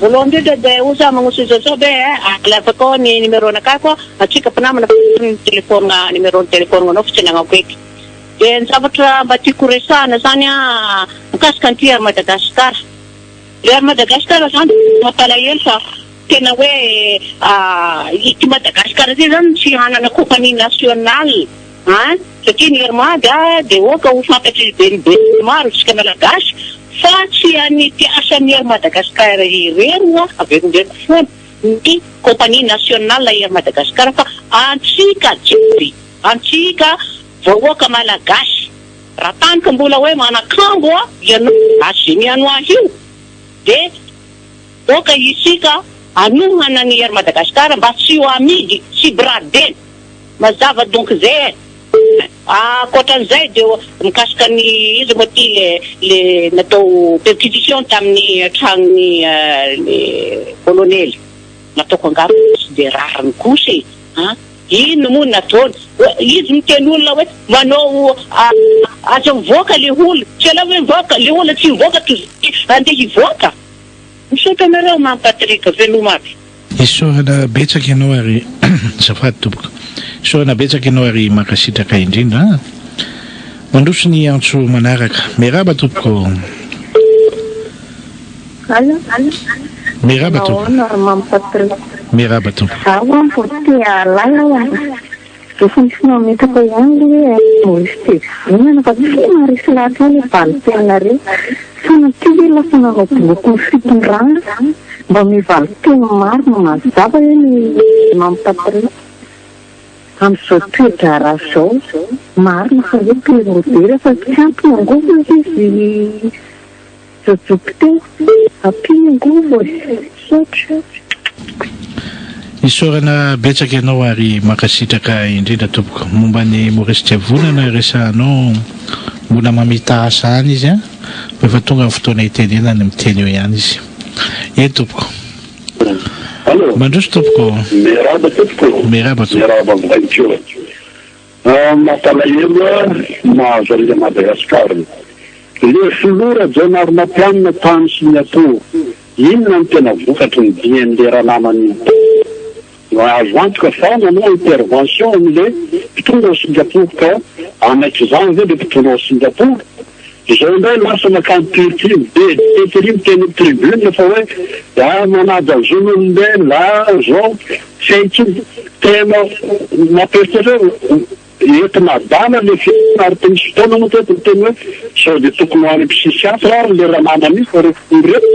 Voalohany indrindra dia hoy za magnosy Jojob e, alefako ao ny numéro anakahy koa antsika mpinamana fa ny téléphone numéro ny téléphone anao fa tsy anagnako eky. Dia ny zavatra mba tiako resahana zany an mikasika an'ity Air Madagascar. Ilay Air Madagascar zany dia mampalahelo fa tena hoe ity Madagascar ity zany tsy hanana compagnie nationale. An! Satria ny Air Mada dia oka ho fantatry ny be ny maro isika Malagasy fa tsy an'ny mpiasan'ny Air Madagascar irery hoa averimberiko foana ny compagnie nationale Air Madagascar fa antsika jiaby, antsika vahoaka Malagasy. Raha tany ka mbola hoe manakambo ianao gasy izay mihaino ahy io dia oka isika hanohana ny Air Madagascar mba tsy ho amidy, tsy bradena. Mazava donc zay e! Ankoatran'izay dia mikasika ny iza moa ity le le natao perquisition tamin'ny tranon'ny le kolonely. Nataoko angamba tsy dia rariny kosa e! An! Inona moa no nataony? Izy miteny olona hoe manao aza mivoaka le olona, tsy aleo ve mivoaka, le olona tsy mivoaka toy izay andeha hivoaka? Misaotra anareo Mamy Patrick, veloma aby. Isaorana betsaka ianao ary azafady tompoko. Isaorana betsaka ianao ary mankasitraka indrindra an. Mandroso ny antso manaraka. Miarahaba tompoko. Allo. Miarahaba tompoko. Nahoana ry Mamy Patrick. Miarahaba tompoko. Za ho'a mbo te hahalala aho an. Efa misy mametraka ihany le hoe Maurice Tevonana fa tsy maharesy lahatra ahy le valin-teninareo. Sanatria ve lasa nanao bloc ny fitondrana? Mba omeo valin-teny marina mazava hoe ny Mamy Patrick. Amin'izao toe-draharaha izao, marina fa hoe Pierre fa tsy ampy ny angovo hozy izy Jojoko teo, ampio ny angovo e! Misaotra. Isaorana betsaka ianao ary mankasitraka indrindra tompoko. Momba an'i Maurice Tsiavonana resahanao mbola mamita asa any izy an, fa efa tonga ny fotoana hitenenany miteny eo ihany izy. Eny tompoko. Allo. Mandroso tompoko. Miarahaba tompoko. Miarahaba tompoko. Miarahaba aminay koa. Mampalahelo mahazo an'i Madagascar. Le filoha Rajaonarimampianina tany Singapour, inona no tena vokatry ny dian'le ranamana iny tany? Azo antoka fa nanao intervention amle mpitondra ao Singapour ka hanaiky izany ve le mpitondra ao Singapour? Izao indray lasa makany Turquie mibe tery miteny am tribune fa hoe ah manaja zon'olombelona ah zao tsy hay intsony. Tena mampieritreritra hoe entina adala le fiainana ary te misy fotoana moa teto niteny hoe sao dia tokony ho any am psychiatre ary le ranamana io fa reto reto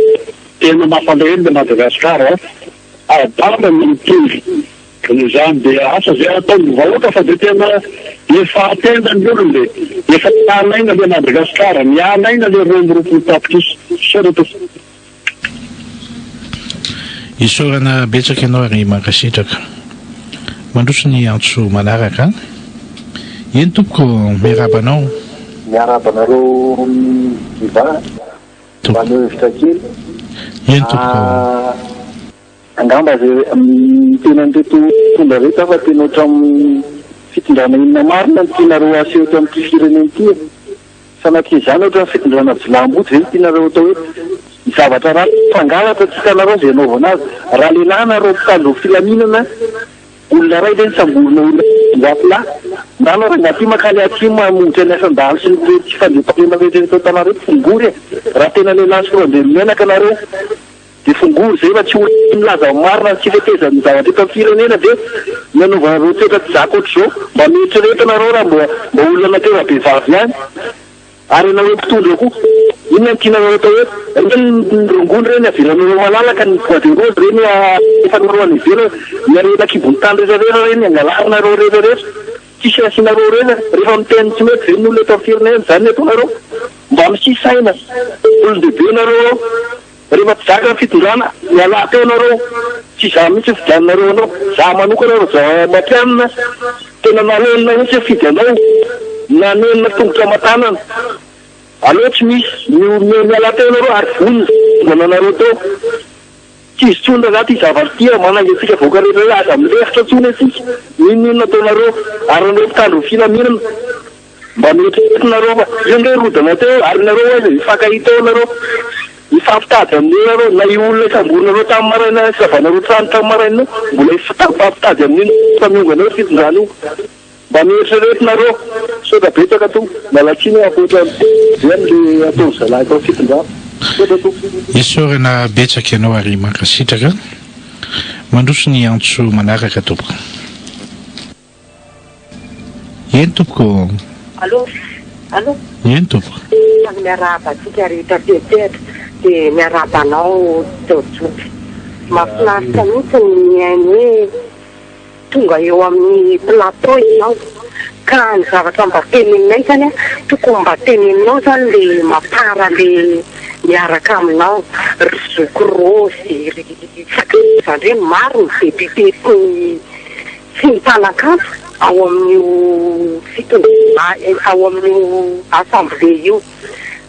tena mampalahelo le Madagascar a. Adala no mitondra. Noho izany dia asa izay ataon'ny vahoaka fa dia tena efa atenda ny olona e! Efa miala aina le Madagascar, miala aina le 22 tapitrisa. Misaotra tompoko. Isaorana betsaka ianao ary mankasitraka. Mandroso ny antso manaraka an. Eny tompoko, miarahaba anao. Miarahaba anareo Viva, maneho hevitra kely. Eny tompoko. Angamba zay miteny an'ireto mpitondra ireto aho fa tena ohatran'ny fitondrana inona marina no tianareo aseho eto amin'ity firenena ity e? Sanatria izany ohatran'ny fitondrana jiolahimboto ve no tianareo atao eto? Ny zavatra ratsy mpangalatra tsy hitanareo izay anaovana azy. Raha lehilahy nareo mpitandro ny filaminana, olona iray ve no samborina olona 500 lahy? Na anao rangahy ty makany atsimo mamongotra ny asan-dahalo sy ny tsy fandriampahalemana rehetra eto an-tanàna reto fongory e! Raha tena lehilahy sy filohan-drenimenaka nareo. Dia fongory izay fa tsy olona milaza ny marina ny tsy fetezan'ny zavatra eto amin'ny firenena ve ny anaovanareo toetra tsy zaka ohatr'izao? Mba mieritrereta nareo raha mba mba olona natera-behivavy ihany. Ary ianareo mpitondra koa, inona no tianareo atao eto? Ireny ny rongony ireny avelanareo malalaka, ny bois de rose ireny alefanareo any ivelany, ny harena an-kibon'ny tany rehetra rehetra ireny angalarinareo rehetra rehetra, tsisy asianareo resaka. Rehefa miteny tsy mety ve ny olona eto amin'ny firenena, izany ny ataonareo? Mba misia saina, olon-dehibe nareo ao. Rehefa tsy zaka ny fitondrana, mialà teo nareo, tsy za mihitsy fidiananareo anao, za manokana Rajaonarimampianina tena nanenina mihitsy nifidy anao, nanenina tongotra aman-tanana, aleo tsy misy, mialà teo nareo ary vonona hiongana anareo teo, tsy izy tsony rangah ty zavatra ty a, manainga antsika vahoaka rehetra hoe aza milefitra tsony antsika, n'inon'inona ataonareo, ary nareo mpitandro ny filaminana. Mba noeritrereto nareo fa io nge rodana teo ary nareo aiza hifankahita eo nareo hifampitady amin'io nareo na io olona samborinareo tamin'ny maraina savanareo trano tamin'ny maraina io mbola hifampitady amin'io fa miongana eo fitondrana io mba noeritrereto nareo misaotra betsaka tompoko miala tsiny aho ankoatra be amle ataon'ny zalahy tao fitondrana misaotra tompoko. Isaorana betsaka ianao ary mankasitraka. Mandroso ny antso manaraka tompoko. Eny tompoko ô. Allo Allo. Eny tompoko. Faly miarahaba antsika rehetra mpiantsehatra dia miarahaba anao Jaojoby. Mahafinaritra mihitsy ny mihaino hoe tonga eo amin'ny plateau ianao ka ny zavatra mba teneninay zany an, tokony mba teneninao zany le mapara le miaraka aminao, ry zoky Rose, ry sakaiza ireny, maro ny député sy ny Tsy ny mpanakanto. Ao amin'io fitondrana, ao amin'io assemblée io.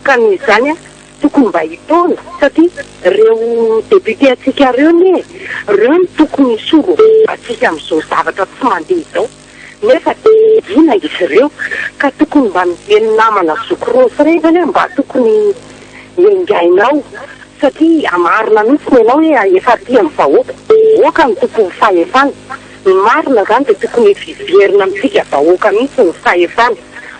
Ka noho izany tokony mba hitaona satria ireo député antsika ireo anie, ireo no tokony hisolo antsika amin'izao zavatra tsy mandeha izao. Nefa dia mangina izy ireo. Ka tokony mba ireny namana zoky Rose ireny zany mba tokony engainao satria marina mihitsy ny anao hoe efa aty amin'ny vahoaka. Vahoaka no tompon'ny fahefana. Ny marina zany dia tokony hiverina amintsika vahoaka mihitsy ny fahefana.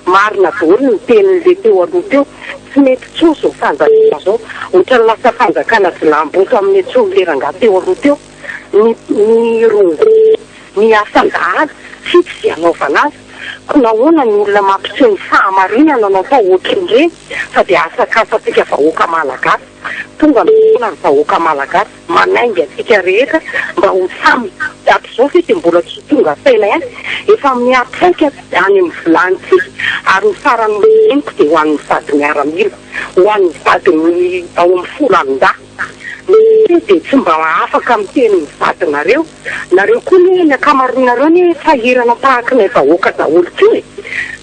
Marina daholo ny tenin'le teo aloha teo. Tsy mety intsony zao fanjakana zao. Ohatran'ny lasa fanjakana jiolahimboto amin'ny antsoin'le rangahy teo aloha teo. Ny ny rongony, ny asan-dahalo, tsy hita izay hanaovana azy. Ko nahoana ny olona mampiseho ny fahamarinana no atao ohatran'ireny fa dia asakasantsika vahoaka malagasy. Tonga ny fotoana ny vahoaka malagasy manainga antsika rehetra mba ho samy hatrizao ve dia mbola tsy ho tonga saina ihany? Efa miantraika any amin'ny vilanintsika ary ny farany henoko dia ho an'ny vady miaramila, ho an'ny vadin'ny ao amin'ny folo alin-dahy. Nareo dia tsy mba afaka miteny ny vadinareo, nareo koa anie ny ankamaroanareo anie sahirana tahakinay vahoaka daholo koa e!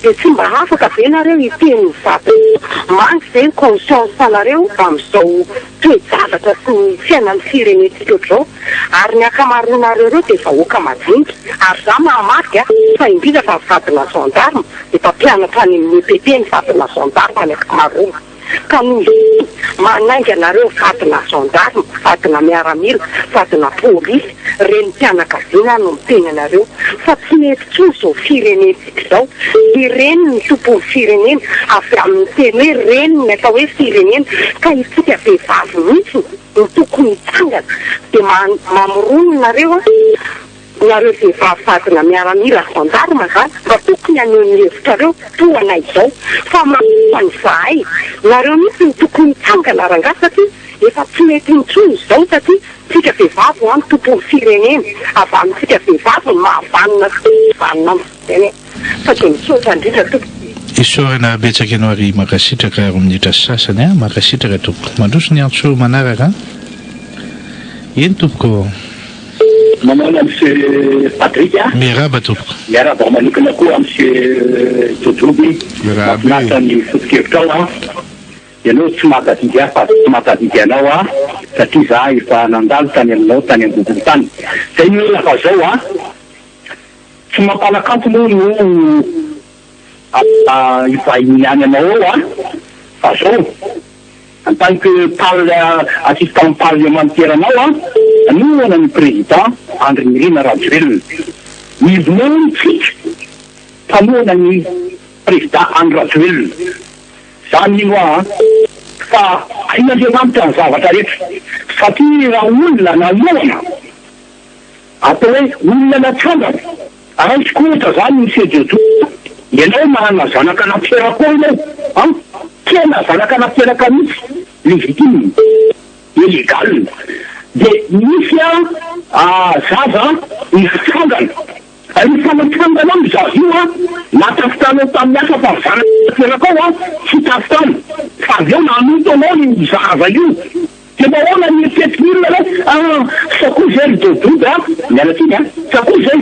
Dia tsy mba afaka ve nareo hiteny ny vadinareo? Mandry ve ny conscience nareo amin'izao toe-javatra sy ny fiainan'ny firenentsika ohatr'izao? Ary ny ankamaroanareo ireo dia vahoaka madinika, ary za mahamarika fa indrindra fa ny vadina gendarme dia mpampianatra any amin'ny EPP ny vadina gendarme ny ankamaroany. Ka noho izany, manainga anareo vadina gendarme, vadina miaramila, vadina polisy, renim-pianakaviana aho no miteny anareo fa tsy mety intsony izao firenentsika izao. Ny reny no tompon'ny firenena, avy amin'ny teny hoe reny ny atao hoe firenena, ka isika vehivavy mihitsy no tokony hitsangana dia mamorona nareo an! Nareo vehivavy vadina miaramila gendarme zany mba tokony haneho ny hevitrareo toa anay izao fa manompa ny zahay nareo mihitsy no tokony hitsangana rangahy satria efa tsy mety intsony izao satria tsika vehivavy hoa no tompon'ny firenena avy amintsika vehivavy no mahavanona sy tsy vanona ny firenena fa dia misaotra indrindra tompoko. Isaorana betsaka ianao ary mankasitraka roa minitra sy sasany a! Mankasitraka tompoko. Mandroso ny antso manaraka a! Eny tompoko. Manahoana Monsieur Patrick a! Miarahaba tompoko. Miarahaba manokana koa Monsieur Jojoby. Miarahaba e. Mahafinaritra ny foto-kevitrao a! Ianao tsy mahatadidy ahy fa tsy mahatadidy anao aho satria za efa nandalo tany aminao tany Ambohiboho tany. Zay ny olana fa zao a! Tsy mampanakanto moa no hivahiny any anao ao a! Fa zao. En tant que parle assistant parlementaire anao an, manohana ny président Andry Nirina Rajoelina. Mivonona tsika mpanohana ny président Andry Rajoelina. Za mino aho an, fa hain'Andriamanitra ny zavatra rehetra. Satria raha olona nanohana. Atao hoe olona natsangana. Raisiko ohatra zany Monsieur Jojo a! Ianao manana zanaka nateraka ao ianao an! Tena zanaka nateraka mihitsy, légitime et légal. Dia misy an zaza natsangana. Rehefa natsanganao io zaza io an, natafitanao tamin'ny asa fa zanaka naterakao an, tsy tafitany. Fa avy eo nanompo anao io zaza io. Dia mba ahoana ny eritreritry ny olona hoe ah sa koa izay ry Dododo a! Miala tsiny a! Sa koa izay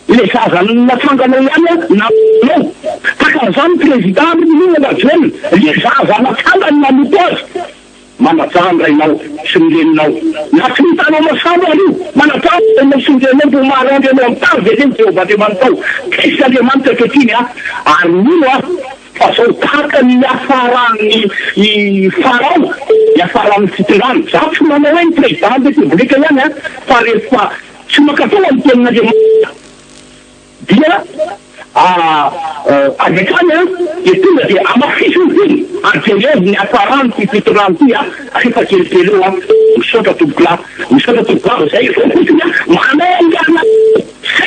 ilay zaza natsanganao ihany a namono Tahaka an'izany ny président Andry Nirina Rajoelina, ilay zaza natsangany naloto azy. Manajà ny rainao sy ny reninao na tsy hitanao masoandro ary io. Manajà ny rainao sy ny reninao mba ho maro andro ianao amin'ny tany izay leny Jehovah Andriamanitrao. Tsisy Andriamanitra ankehitriny a! Ary mino aho. Fa zao tahaka ny niafaran'ny i Farao, niafaran'ny fitondrana. Za tsy manao hoe ny président ny république ihany an, fa rehefa tsy mankatò ny tenin'Andriamanitra dia avy hatrany an dia tonga dia amafiso ny teny ary jereo ny niafaran'ity fitondrana ity an, rehefa kelikely eo an. Misaotra tompokolahy, misaotra tompokovavy, zay vao fotsiny an, manaingana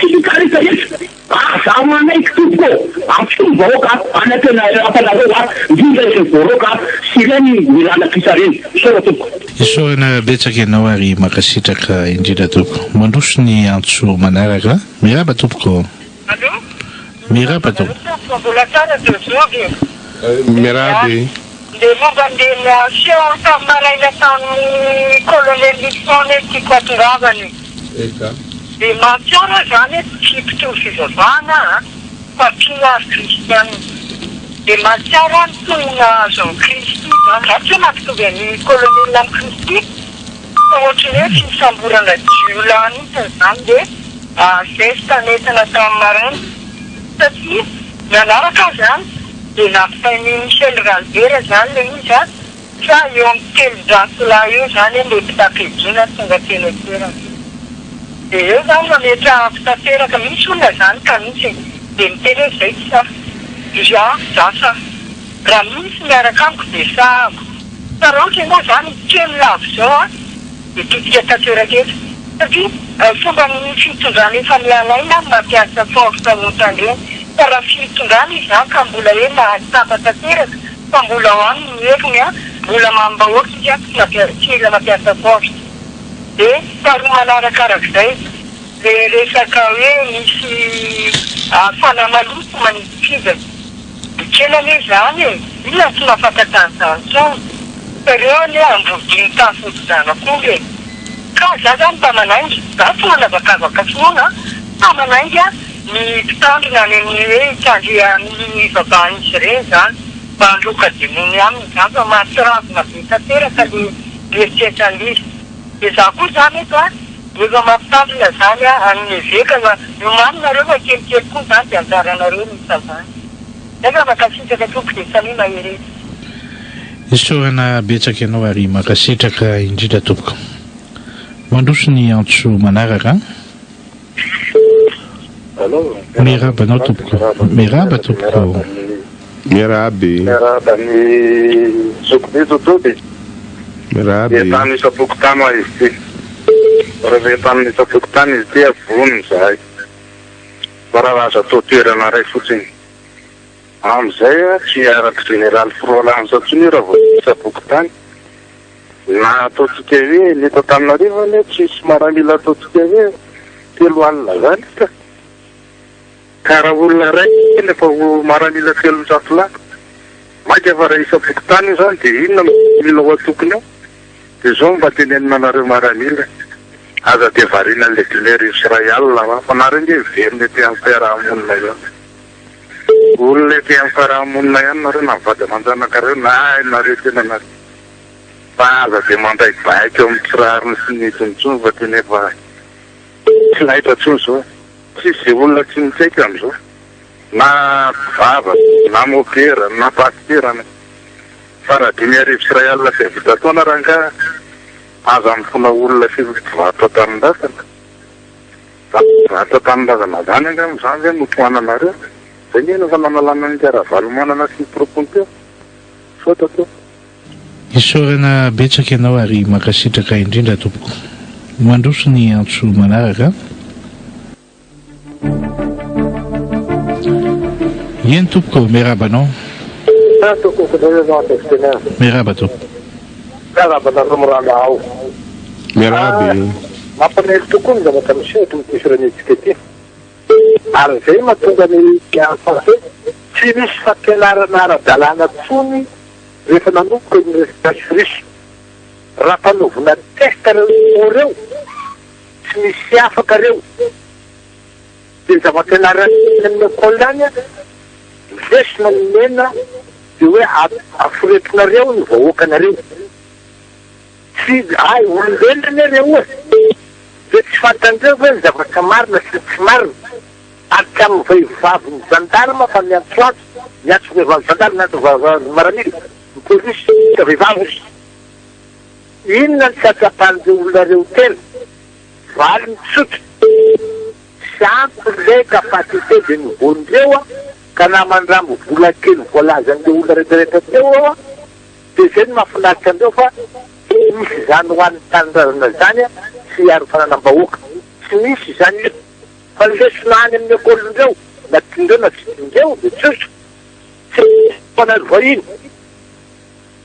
syndicat rehetra rehetra. Aza manaiky tompoko ô! Ampio ny vahoaka any ampianareo a! Indrindra ireny voaroaka sy ireny nilana kisa ireny. Misaotra tompoko. Isaorana betsaka ianao ary mankasitraka indrindra tompoko. Mandroso ny antso manaraka. Miraba tompoko. Allo. Miraba tompoko. Tompoko mbola tsara Jojoby e. Miraba e. Le momba anle seho tamin'ny maraina tamin'ny colonel Nixon anie tiako hatongavana e. Eka. Dia mahatsiaro aho izany hoe tsy mpitory fivavahana aho an, fa mpino ary kristiana. Dia mahatsiaro aho ny tohina nahazo an'i Kristy izany. Za tsy hoe mampitovy an'i Colonel amin'i Kristy, fa ohatran'ny hoe fisamborana jiolahy mihitsy izany le geste nentina tamin'ny maraina. Satria nanaraka aho izany dia nampitain'i Michel Ralibera izany ilay izy an, Sa eo amin'ny 300 lahy eo izany ilay mpitapedina tonga teny an-toerana. Dia eo izany mametra-afo tanteraka, misy olona izany ka misy e, dia miteny hoe izay tsy sahy. Za, za sahy. Raha misy miaraka amiko dia sahabo. Fa raha ohatra ianao izany hiteny lava izao an, dia potika tanteraka eto. Satria fomban'ny fitondrana efa niala aina ny mampiasa force ohatran'ireny. Fa raha fitondrana izy izany ka mbola hoe mahatsapa tanteraka fa mbola ao aminy ny heriny an, mbola mamim-bahoaka izy an, tsy mampiasa, tsy mila mampiasa force. Dia faharoa manarakarak'izay, le resaka hoe misy fanahy maloto manidintsidina. Ekena anie izany e! Inona no tsy mahafantatra an'izany intsony? Fa ireo anie ambodia mitafy hodi-janak'omby e! Ka za zany mba manainga, za tsy manavakavaka finoana an, fa manainga ny mpitandrina any amin'ny hoe hitandry amin'ny ivavahan'izy ireny izany, mba handroaka demony aminy izany fa mahatsiravina be tanteraka le mieritreritra an'izy. Dia za koa izany eto an, efa mampitandrina izany an'ny eveka fa miomany nareo fa kelikely koa izany dia anjaranareo ny hitsazany. Zay fa mankasitraka tompoko dia samia mahereza. Isaorana betsaka ianao ary mankasitraka indrindra tompoko. Mandroso ny antso manaraka an. Miarahaba anao tompoko. Miarahaba tompoko. Miarahaba e. Miarahaba ny zokibe Totoby. Miarahaba e. Tany isam-pokontany hoa izy ity. Raha tany isam-pokontany izy ity vonona izahay. Fa raha azo atao toerana iray fotsiny. Amin'izay tsy araka Général Froland intsony io raha vao isam-pokontany. Na ataontsika hoe ny eto Antananarivo anie tsisy maramila ataontsika hoe 30 zany ka. Ka raha olona iray anie efa ho maramila 300 lahy. Mainka fa raha isam-pokontany io zany dia inona no mila ho atokony ao? Dia izao mba tenenina anareo maramila, aza dia variana an'ilay 50 alina fa nareo ange miverina ety amin'ny fiaraha-monina ihany. Olona ety amin'ny fiaraha-monina ihany nareo na ny vady aman-janakareo na nareo tenanareo. Fa aza dia mandray baiko amin'ny tsy rariny sy ny hitsiny intsony fa tena efa tsy laitra intsony izao e. Tsisy izay olona tsy mitsaika amin'izao. Na mpivavaka, na mopera, na pasitera na. Fa raha 1050 sy havita taona rangaha, aza mifona olona sy mpivarotra tanindrazana. Zany mpivarotra tanindrazana zany angamba zany ve no tohananareo? Zay nge no efa nanalana an'i Ravalomanana sy ny tropony teo. Misaotra tompoko. Isaorana betsaka ianao ary mankasitraka indrindra tompoko. Mandroso ny antso manaraka. Eny tompoko, miarahaba anao. Miarahaba tompoko. Miarahaba anareo mirahalahy ao. Miarahaba e. Mampalahelo tokoa ny zavatra miseho eto amin'ity firenentsika ity. Ary izay mahatonga ny hoe tsy misy fampianarana ara-dalàna intsony rehefa nanomboka ny resaka risy. Raha mpanovona test ireo ireo, tsy misy afaka ireo. Dia ny zavatra ianarana any amin'ny école any, lesona nomena dia hoe aforetinareo ny vahoakanareo. Tsy hay, olombelona anie ireo e! Dia tsy fantan'ireo ve ny zavatra marina sy ny tsy marina? Ary tsy amin'ny vehivavy ny zandarma fa miantsoantso, miantso vehivavy zandarma, miantso vehivavy maramila, ny polisy ka vehivavy izy. Inona ny tsy ahatsapan'ireo olona ireo tena? Valiny tsotra, tsy ampy le capacité de niveau-ndreo ka na mandramby vola kely voalazan'ireo olona rehetrarehetra teo eo Dia izay no mahafinaritra an'ireo fa tsy misy izany ho an'ny tanindrazana izany sy hiaro fananam-bahoaka. Tsy misy izany eto. Fa ny lesona any amin'ny école-ndreo, na tiandreo na tsy tiandreo dia tsotra. Tsy misy mpanary vahiny.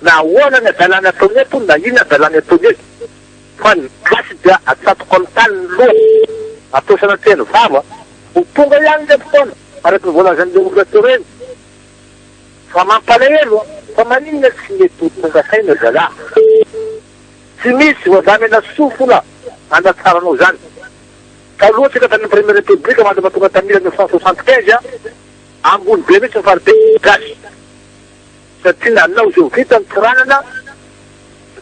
Na ahoana ny hadalana ataony eto na inona hadalany ataony eto. Fa ny gasy dia atsatoko amin'ny tany ny lohany. Atao sanatria ny vava. Ho tonga ihany ilay fotoana, araka ny voalazan'ilay olona teo ireny. Fa mampalahelo an! Fa maninona tsy mety ho tonga saina zalahy? Tsy misy vazaha mena sofina hanatsaranao zany. Taloha tsika tany amin'ny première république mandra tonga tamin'ny 1975 ambony be mihitsy ny fari-piainan'ny gasy satria nanao izay ho vita ny Tsiranana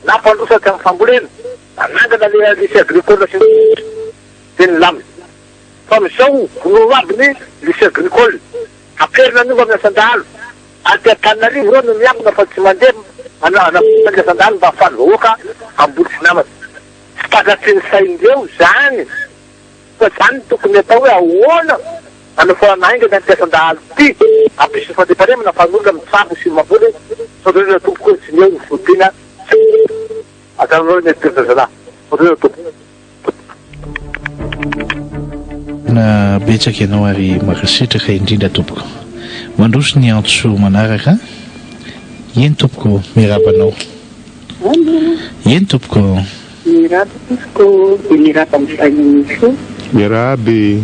nampandroso hatramin'ny fambolena, nanangana le lycée agricole sy ny sisa dia nilamina. Fa amin'izao vonono aby ny lycée agricole, amperina an'io amin'ny asan-dahalo ary dia Antananarivo ireo no miangona fa tsy mandeha manao ny asan-dahalo mba hahafahan'ny vahoaka hamboly sy namana. Tsy takatry ny saindreo izany fa izany no tokony atao hoe ahoana hanafoanana haingana ity asan-dahalo ity, hampisy ny fandriampahalemana fa ny olona mitsabo sy mamboly sao dia olona tompoko tsy ny eo ny fiompiana sy Ajanonareo ny eritreritra zalahy. Misaotra tompoko. Tena betsaka ianao ary mankasitraka indrindra tompoko. Mandroso ny antso manaraka. Eny tompoko, miarahaba anao. Allo. Eny tompoko. Miarahaba tompoko dia miarahaba amin'ny fahiny koa. Miarahaba e.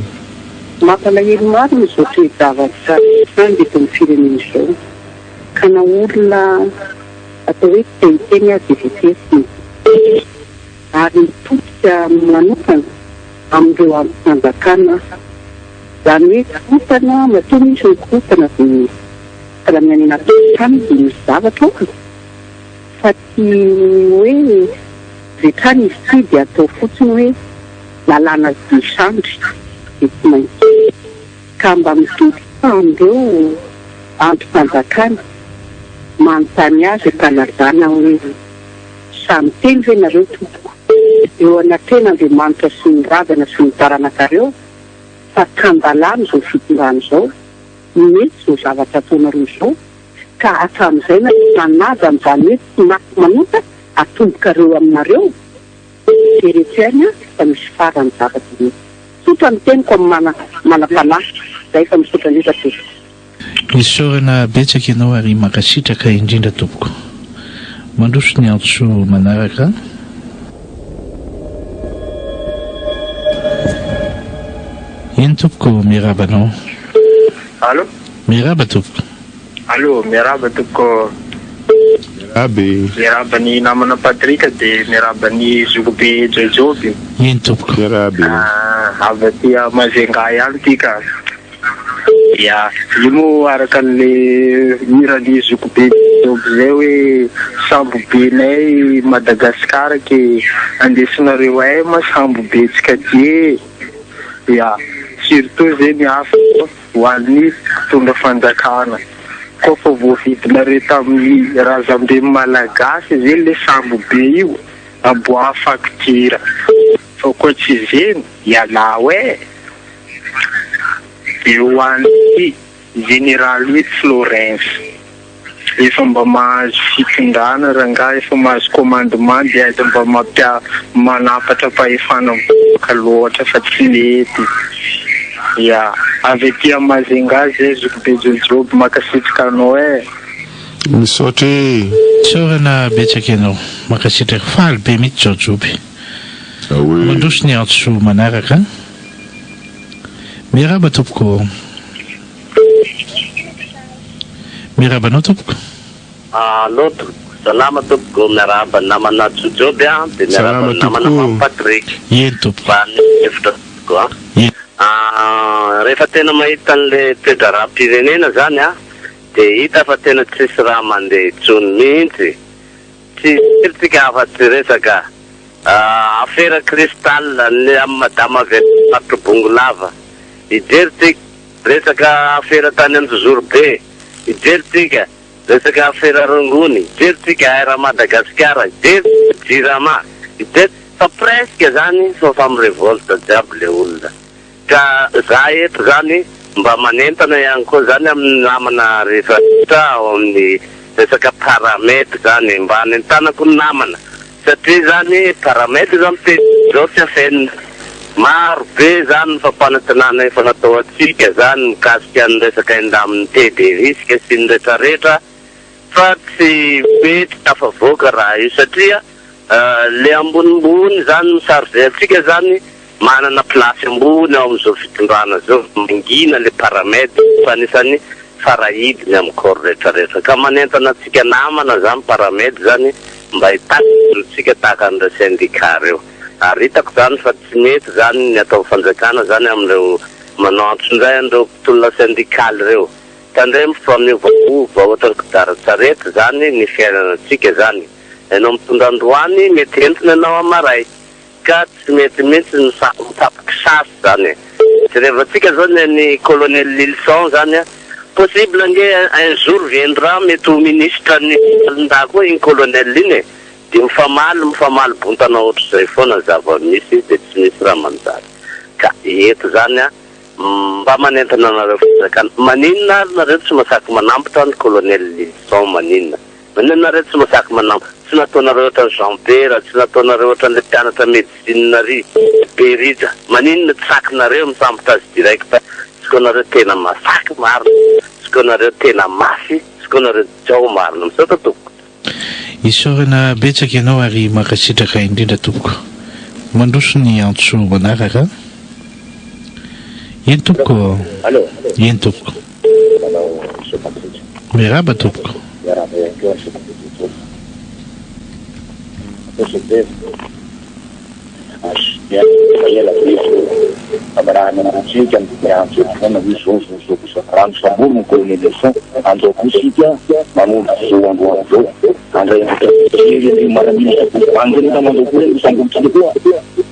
Mampalahelo marina izao toe-javatra mitranga eto amin'ny firenena izao. Ka na olona atao hoe te hiteny aza dia voatery tsy miteny. Ary mitodika manokana amin'ireo andrim-panjakana aho. Izany hoe korontana, matoa misy ny korontana dia raha ny any anaty trano dia misy zavatra ao ka. Fa tsy hoe avy hatrany izy ity dia atao fotsiny hoe lalàna be sandry dia tsy maintsy. Ka mba mitodika amin'ireo andrim-panjakana manontany azy am-panajana hoe, Sahy miteny ve nareo tompoko eo anatrehan'Andriamanitra sy ny razana sy ny taranakareo fa tan-dalàna izao fitondrana izao, mety izao zavatra ataonareo izao, ka hatramin'izay nareo manaja an'izany hoe tsy maty manota atombokareo aminareo? Eritrereto ihany fa misy farany zavatra io. Tsotra ny teniko amin'ny mana manam-panahy. Zay fa misaotra indrindra tompoko. Isaorana betsaka ianao ary mankasitraka indrindra tompoko. Mandroso ny antso manaraka. Eny tompoko, miarahaba anao. Allo. Miarahaba tompoko. Allo, miarahaba tompoko. Miarahaba e. Miarahaba ny namana Patrick dia miarahaba ny zokibe Jaojoby. Eny tompoko. Miarahaba e. Ah, avy aty Majunga ihany ity ka. Ya, io moa araka an'le hiran'ny zokibe Jaojoby zay hoe sambo benay Madagascar ke andesinareo ay ma sambo betsika ty e. Ya, surtout zegny hafa. Ho an'ny mpitondra fanjakana. Koa fa voavidinareo tamin'ny razambe malagasy ve le sambo be io? Aboaha facture. Fa koa tsy zegny, ialao eh! De ho an'ny jeneraly Florens. Efa mba mahazo fitondrana rangahy, efa mahazo commandement dia aza mba mampia manampatra fahefana mivoaka loatra fa tsy mety. Ya, avy aty Majunga zay zokibe Jojoby makasitraka anao eh. Misaotra e! Isaorana betsaka ianao. Mankasitraka. Faly be mihitsy Jaojoby. Mandroso ny antso manaraka. Miarahaba tompoko. Miarahaba anao tompoko. Allo tompoko, salama tompoko, miarahaba ny namana Jojoby an, dia miarahaba ny namana Mamy Patrick. Eny tompoko. Mba haneho hevitra tompoko an. Ah, rehefa tena mahita an'le toe-draharaham-pirenena zany an, dia hita fa tena tsisy raha mandeha intsony mihitsy. Tsy hijery tsika afa-tsy resaka afera cristal ny amin'i madama avy any faritra Bongolava. Hijery tsika resaka afera tany Anjozorobe. Hijery tsika resaka afera rongony. Hijery tsika Air Madagascar. Hijery tsika Jirama. Hijery fa presque zany fa fa mi-revolte jiaby le olona. Ka za eto zany mba manentana ihany koa zany amin'ny namana rehetra rehetra ao amin'ny resaka paramed zany mba hanentanako ny namana satria zany paramed zany teny zao tsy afenina maro be zany ny fampanantenana efa natao antsika zany mikasika ny resaka indemnité de risque sy ny rehetra rehetra fa tsy mety tafavoaka raha io satria le ambonimbony zany mi-charger antsika zany Manana place ambony ao amin'izao fitondrana izao, mangina le paramed fa anisan'ny farahidiny amin'ny corps rehetra rehetra. Ka manentana antsika namana zany paramed zany mba hitaky ny zontsika tahaka an'ireo syndicat reo. Ary hitako zany fa tsy mety zany ny ataon'ny fanjakana zany amin'ireo manao antso indray an'ireo mpitolona syndikaly ireo. Tandremo fa miovaova ohatran'ny kodiaran-tsarety zany ny fiainanantsika zany. Ianao mitondra androany mety entina ianao amaray. Ka tsy mety mihitsy ny mifampikisasy zany e. Jerevantsika zao ny an'i colonel Lilison zany a. Possible ange un jour viendra mety ho ministre ny Alindahy koa iny colonel iny e. Dia mifamaly mifamaly bontana ohatr'izay foana ny zava-misy dia tsy misy raha manjary. Ka eto zany a mba manentana anareo fanjakana. Maninona ary nareo tsy masaky manambotra ny colonel Lilison maninona? Maninona nareo tsy masaky manao? Tsy nataonareo ohatran'i Jean Bera, tsy nataonareo ohatran'ilay mpianatra medecine ry Berija. Maninona tsy sakinareo misambotra azy direct? Tsy koa nareo tena masaky marina, tsy koa nareo tena mafy, tsy koa nareo jao marina. Misaotra tompoko. Isaorana betsaka ianao ary mankasitraka indrindra tompoko. Mandroso ny antso manaraka. Eny tompoko ô. Allo. Eny tompoko. Manao sopatrika. Miarahaba tompoko. Miarahaba ihany koa ny sopatrika Joseph. Joseph. Efa ela be zao famarahana antsika miantso eto foana hoe zao zao zao zao. Raha nosamborina ny colonel Nelson, andao koa isika manomboka izao androany izao handray andraikitra kely an'ireo miaramila samborina. Any mandao koa ireny hosamborintsika koa.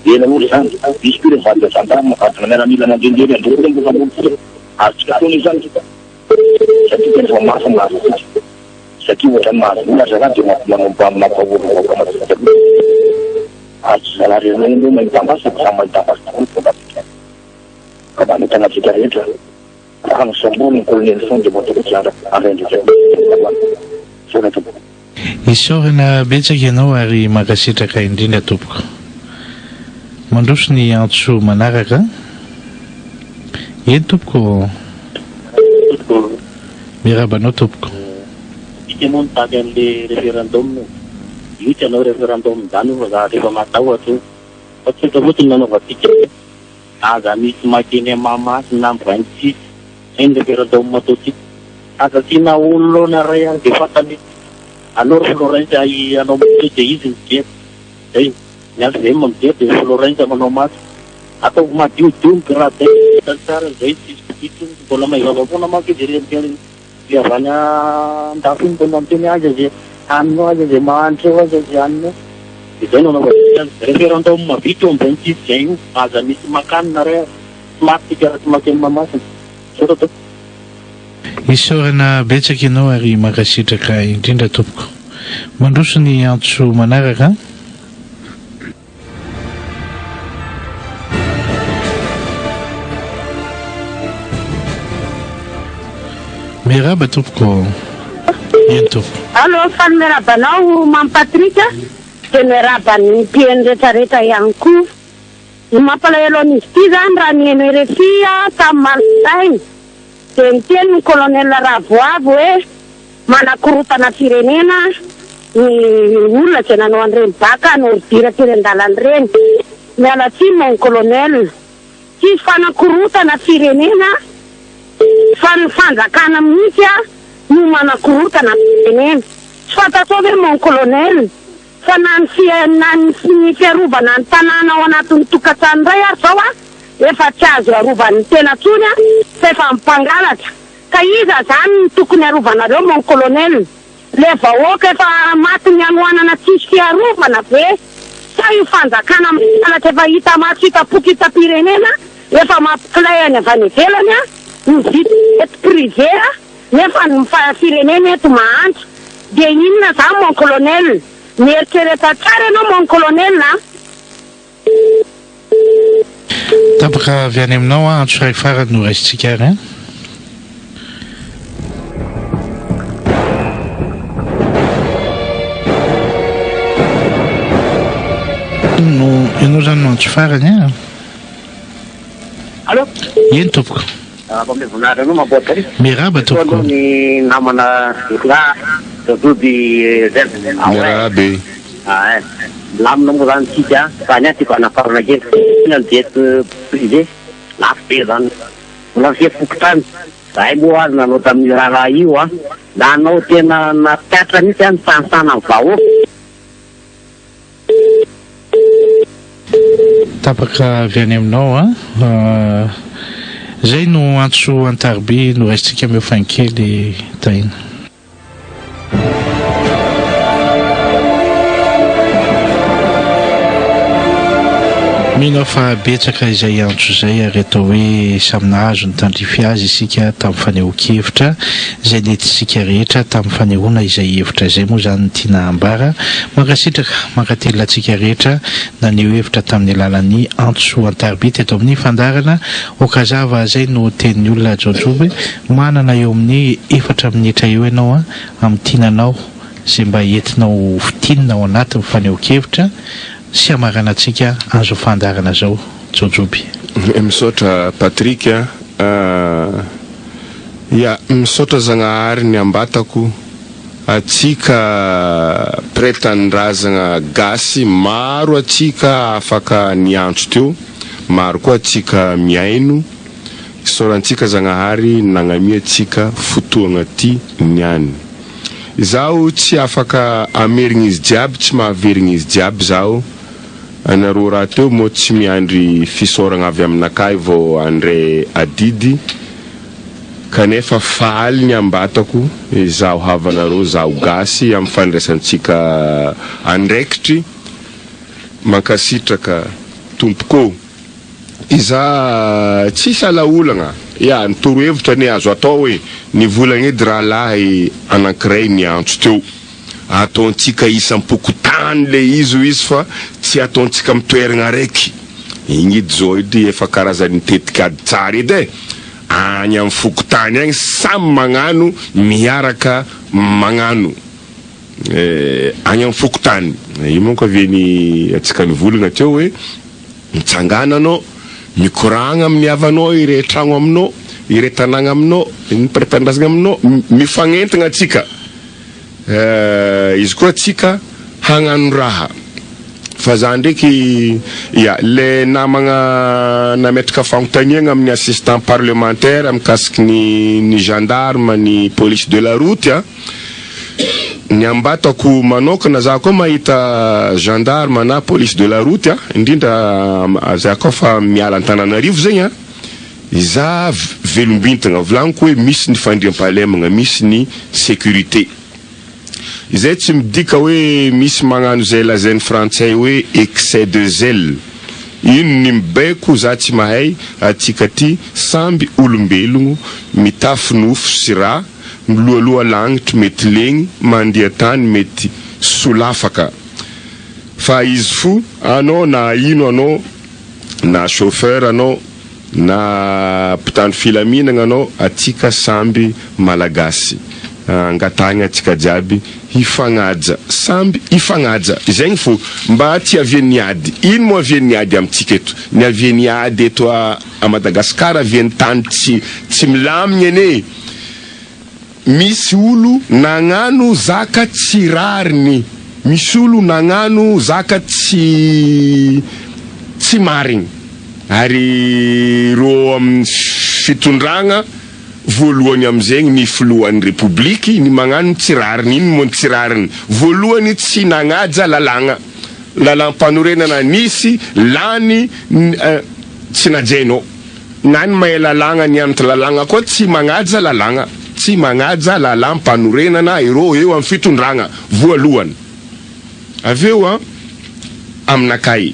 Ela loatra izany. Misy koa ireo vadina gendarme, vadina miaramila mandehandeha ireny, andao koa ireny hosamborintsika. Azontsika atao anie izany satria tena efa mafy ny mahazo antsika. Satria ohatran'ny mahazo vola ry zalahy dia manao mampahory ny vahoaka madinika loatra. Ary tsy zalahy irery ihany aloha mahita basy fa samy mahita basy daholo ny mpitondra antsika. Ka manentana antsika rehetra raha nosamborina ny colonel Son dia mba tokony handray andraikitra koa. Misaotra tompoko. Isaorana betsaka ianao ary mankasitraka indrindra tompoko. Mandroso ny antso manaraka. Eny tompoko ô. Tompoko. Miarahaba anao tompoko. Tsika moa mitaky an'le referendum e. Io tsy hanao referendum zany io fa zavatra efa matahotra io. Fa tsotra fotsiny ny nanaovantsika hoe aza misy makeny Mahamasina na am 26. Zay ny referendum ataontsika. Aza asiana olona ray ary dia fantany aleo ry Florens hanao matso dia izy mijery. Zay. Ny hvm mijery dia Florens manao matso. Ataovy madiodio ny gradin hitany tsara zay tsisy mpititsy mbola maivava foana manko izy ery ampian'ny le avy any andafy iny mbola miteny aiza ze hanina eo aiza ze mahantra eo aiza ze hanina eo de zay no anaovantsika azy. Referendum vita eo am 26 juin io aza misy makany nareo tsy maty tsika raha tsy makeny Mahamasina. Misaotra tompoko. Isaorana betsaka ianao ary mankasitraka indrindra tompoko. Mandroso ny antso manaraka an. Miarahaba tompoko ô. Eny tompoko. Allo, faly miarahaba anao Mamy Patrick a, dia miarahaba ny mpihaino retraretra ihany koa. Ny mampalahelo an'izy ity izany raha nihaino rfi aho tamin'ny maraina dia niteny ny colonel Ravoavy hoe manakorontana firenena ny olona izay nanao an'ireny bac en ordure teny an-dalana ireny. Miala tsiny mon colonel, tsisy fanakorontana firenena fa ny fanjakana mihitsy no manakorontana firenena. Tsy fantatrao ve mon colonel Fa na ny na ny fiarovana ny tanàna ao anatin'ny tokantrano indray ary izao efa tsy azo iarovan'ny tena intsony fa efa mpangalatra. Ka iza izany no tokony arovanareo mon colonel? Le vahoaka efa matin'ny hanoanana tsisy fiarovana ve? Sa io fanjakana mangalatra efa hita maso hita poko hitam-pirenena efa mampikilay any avy any ivelany mividy jet privé Nefa ny firenena eto mahantra. Dia inona zany mon colonel? Mieritrereta tsara ianao mon colonel a! Tapaka avy any aminao an, antso iray farany no raisintsika ary an. No, ianao zany no antso farany an. Allo. Eny tompoko. Mpamehy voninahitra anao mamboatra e. Miarahaba tompoko. Aloha ny namana Nicolas Jaojoby Zeb. Miarahaba e. Ah eh. Milamina moa zany tsika fa ny ahy tiako hanafarana kely. Inona ny jet privé? Lafo be zany. Mbola sefo fokontany. Zahay moa ary nanao tamin'io raharaha io an. Nanao tena nampiatra mihitsy an ny fanisana ny vahoaka. Tapaka avy any aminao an. Izay no antso an-tariby noraisintsika miofan kely Tahina. Mino aho fa betsaka izay antso izay ary atao hoe samy nahazo ny tandrify azy isika tamin'ny fanehoan-kevitra izay nentintsika rehetra tamin'ny fanehoana izay hevitra izay moa izany no tiana hambara. Mankasitraka, mankatelina antsika rehetra naneho hevitra tamin'ny alalan'ny antso an-tariby teto amin'ny fandaharana Okazava izay no tenin'ny olona Jaojoby Manana eo amin'ny efatra minitra eo ianao an, amin'ny tiananao izay mba entinao ho fintinina ao anatin'ny fanehoan-kevitra sy hamaranantsika an'izao fandaharana izao Jaojoby. Misaotra Patrick a! Ya, misaotra Zagnahary ny ambatako atsika mpiray tanindrazagna gasy maro atsika afaka niantso teo, maro koa atsika mihaino Isaorantsika Zagnahary nagnamia antsika fotoagna ty niany. Izaho tsy afaka amerigna izy jiaby tsy mahaverigna izy jiaby zaho, anareo rahateo moa tsy miandry fisaoragna avy aminakahy vao handray adidy kanefa faly ny ambatako izaho havanareo zaho gasy am fandraisantsika andraikitry mankasitraka tompoko. Iza tsisy alaolagna. Ya, ny torohevitra anie azo atao e, ny volagna edy rahalahy anankiray niantso teo, ataontsika isam-pokontany le izy hoy izy fa tsy ataontsika am toeragna araiky, igny edy zao edy efa karazan'ny tetikady tsara edy e, agny am fokontany agny samy magnano miaraka magnano agny am fokontany, io manko avy eny antsika nivolagna teo hoe. Mitsangàna anao, mikoragna amin'ny havanao, iray tragno aminao, iray tanàgna aminao, ny mpiray tanindrazagna aminao, mifagnentagna antsika. Izy koa antsika hagnano raha. Fa za ndraiky, ya, le namagna nametraka fagnontaniagna amin'ny assistant parlementaire mikasiky ny ny gendarme, ny police de la route an. Ny ambatako manokana za koa mahita gendarme na police de la route a, indrindra za koa fa miala Antananarivo zegny a, za velombintagna volagniko hoe misy ny fandriampahalemagna, misy ny sécurité. Izay tsy midika hoe misy magnano izay lazain'ny frantsay hoe excès de zèle. Ino ny mibaiko za tsy mahay, atsika ty samby olombelogno mitafy nofo sy rà, Milohaloha lagnitry mety legny, mandia tany mety solafaka. Fa izy fo anao na ino anao na chauffeur anao na mpitandro filaminagna anao atsika samby malagasy angatahigna atsika jiaby hifagnaja samby hifagnaja zegny fo mba tsy havian'ny ady ino moa havian'ny ady amitsika eto ny havian'ny ady eto a Madagascar havian'ny tany tsy tsy milamigny anie Misy olo nagnano zaka tsy rariny, misy olo nagnano zaka tsy tsy marigny, ary ireo amin'ny fitondragna voalohany amizegny ny filohan'ny repobliky ny magnano ny tsy rariny, ino moa ny tsy rariny? Voalohany tsy nagnaja lalàgna, lalàm-panorenana nisy lany tsy najainao. Na ny mahay lalàgna nianatra lalàgna koa tsy magnaja lalàgna, tsy magnaja lalàm-panorenana ireo eo am fitondragna voalohany. Avy eo an, aminakahy,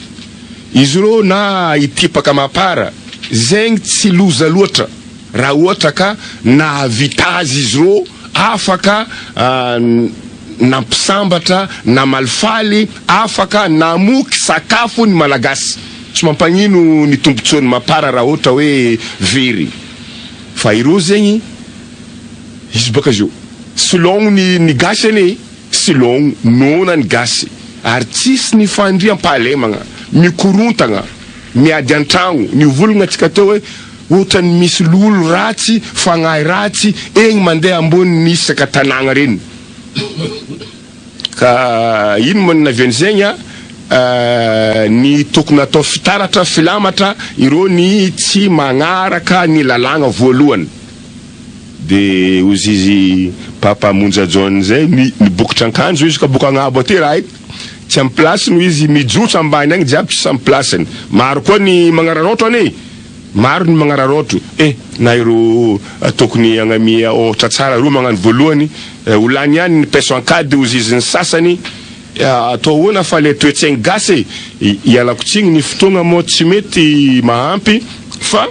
izy ireo na hitipaka mapara, zegny tsy loza loatra raha ohatra ka nahavita azy izy ireo afaka nampisambatra, namalifaly, afaka namoky sakafo ny Malagasy. Tsy mampagnino ny tombotsoan'ny mapara raha ohatra hoe very fa ireo zegny izy baka zio selon ny ny gasy anie e selon noana ny gasy ary tsisy ny fandriampahalemagna mikorontagna miady antragno nivolagna tsika teo hoe otrany misy lolo ratsy fagnahy ratsy egny mandeha ambony ny isaka tanagna regny. Ka ino moa ny navian'izegny a? Ny tokony atao fitaratra, filamatra ireo ny tsy magnaraka ny lalàgna voalohany. De ozizy Papa Monja John zay ny, ny bokotra ankanjo izy ka boka agnabo aty raha io. Tsy am place no izy mijotso ambany agny jiaby tsisy am place-ny. Maro koa ny magnararaotro anie e! Maro ny magnararaotro eh! Na ireo tokony hagnamia ôhatra tsara ireo magnano voalohany, ho lany ihany ny paiso an-kady hozizin'ny ny sasany, atao ahoana fa le toe-tsaigny gasy e! Ialako tsiny ny fotoagna moa tsy mety mahampy fa.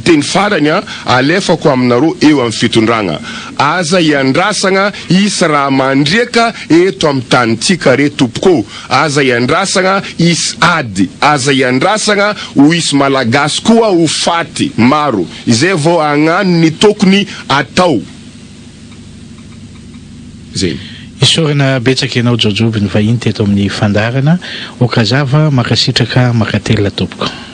Teny farany an, alefako aminareo eo amin'ny fitondragna. Aza iandrasagna hisy raha mandriaka eto amin'ny tanintsika re tompoko ô. Aza iandrasagna hisy ady. Aza iandrasagna ho hisy Malagasy koa ho faty maro. Izay vao hagnano ny tokony atao. Zegny. Isaorana betsaka ianao Jaojoby nivahiny teto amin'ny fandaharana. Okazava, mankasitraka, mankatelina tompoko.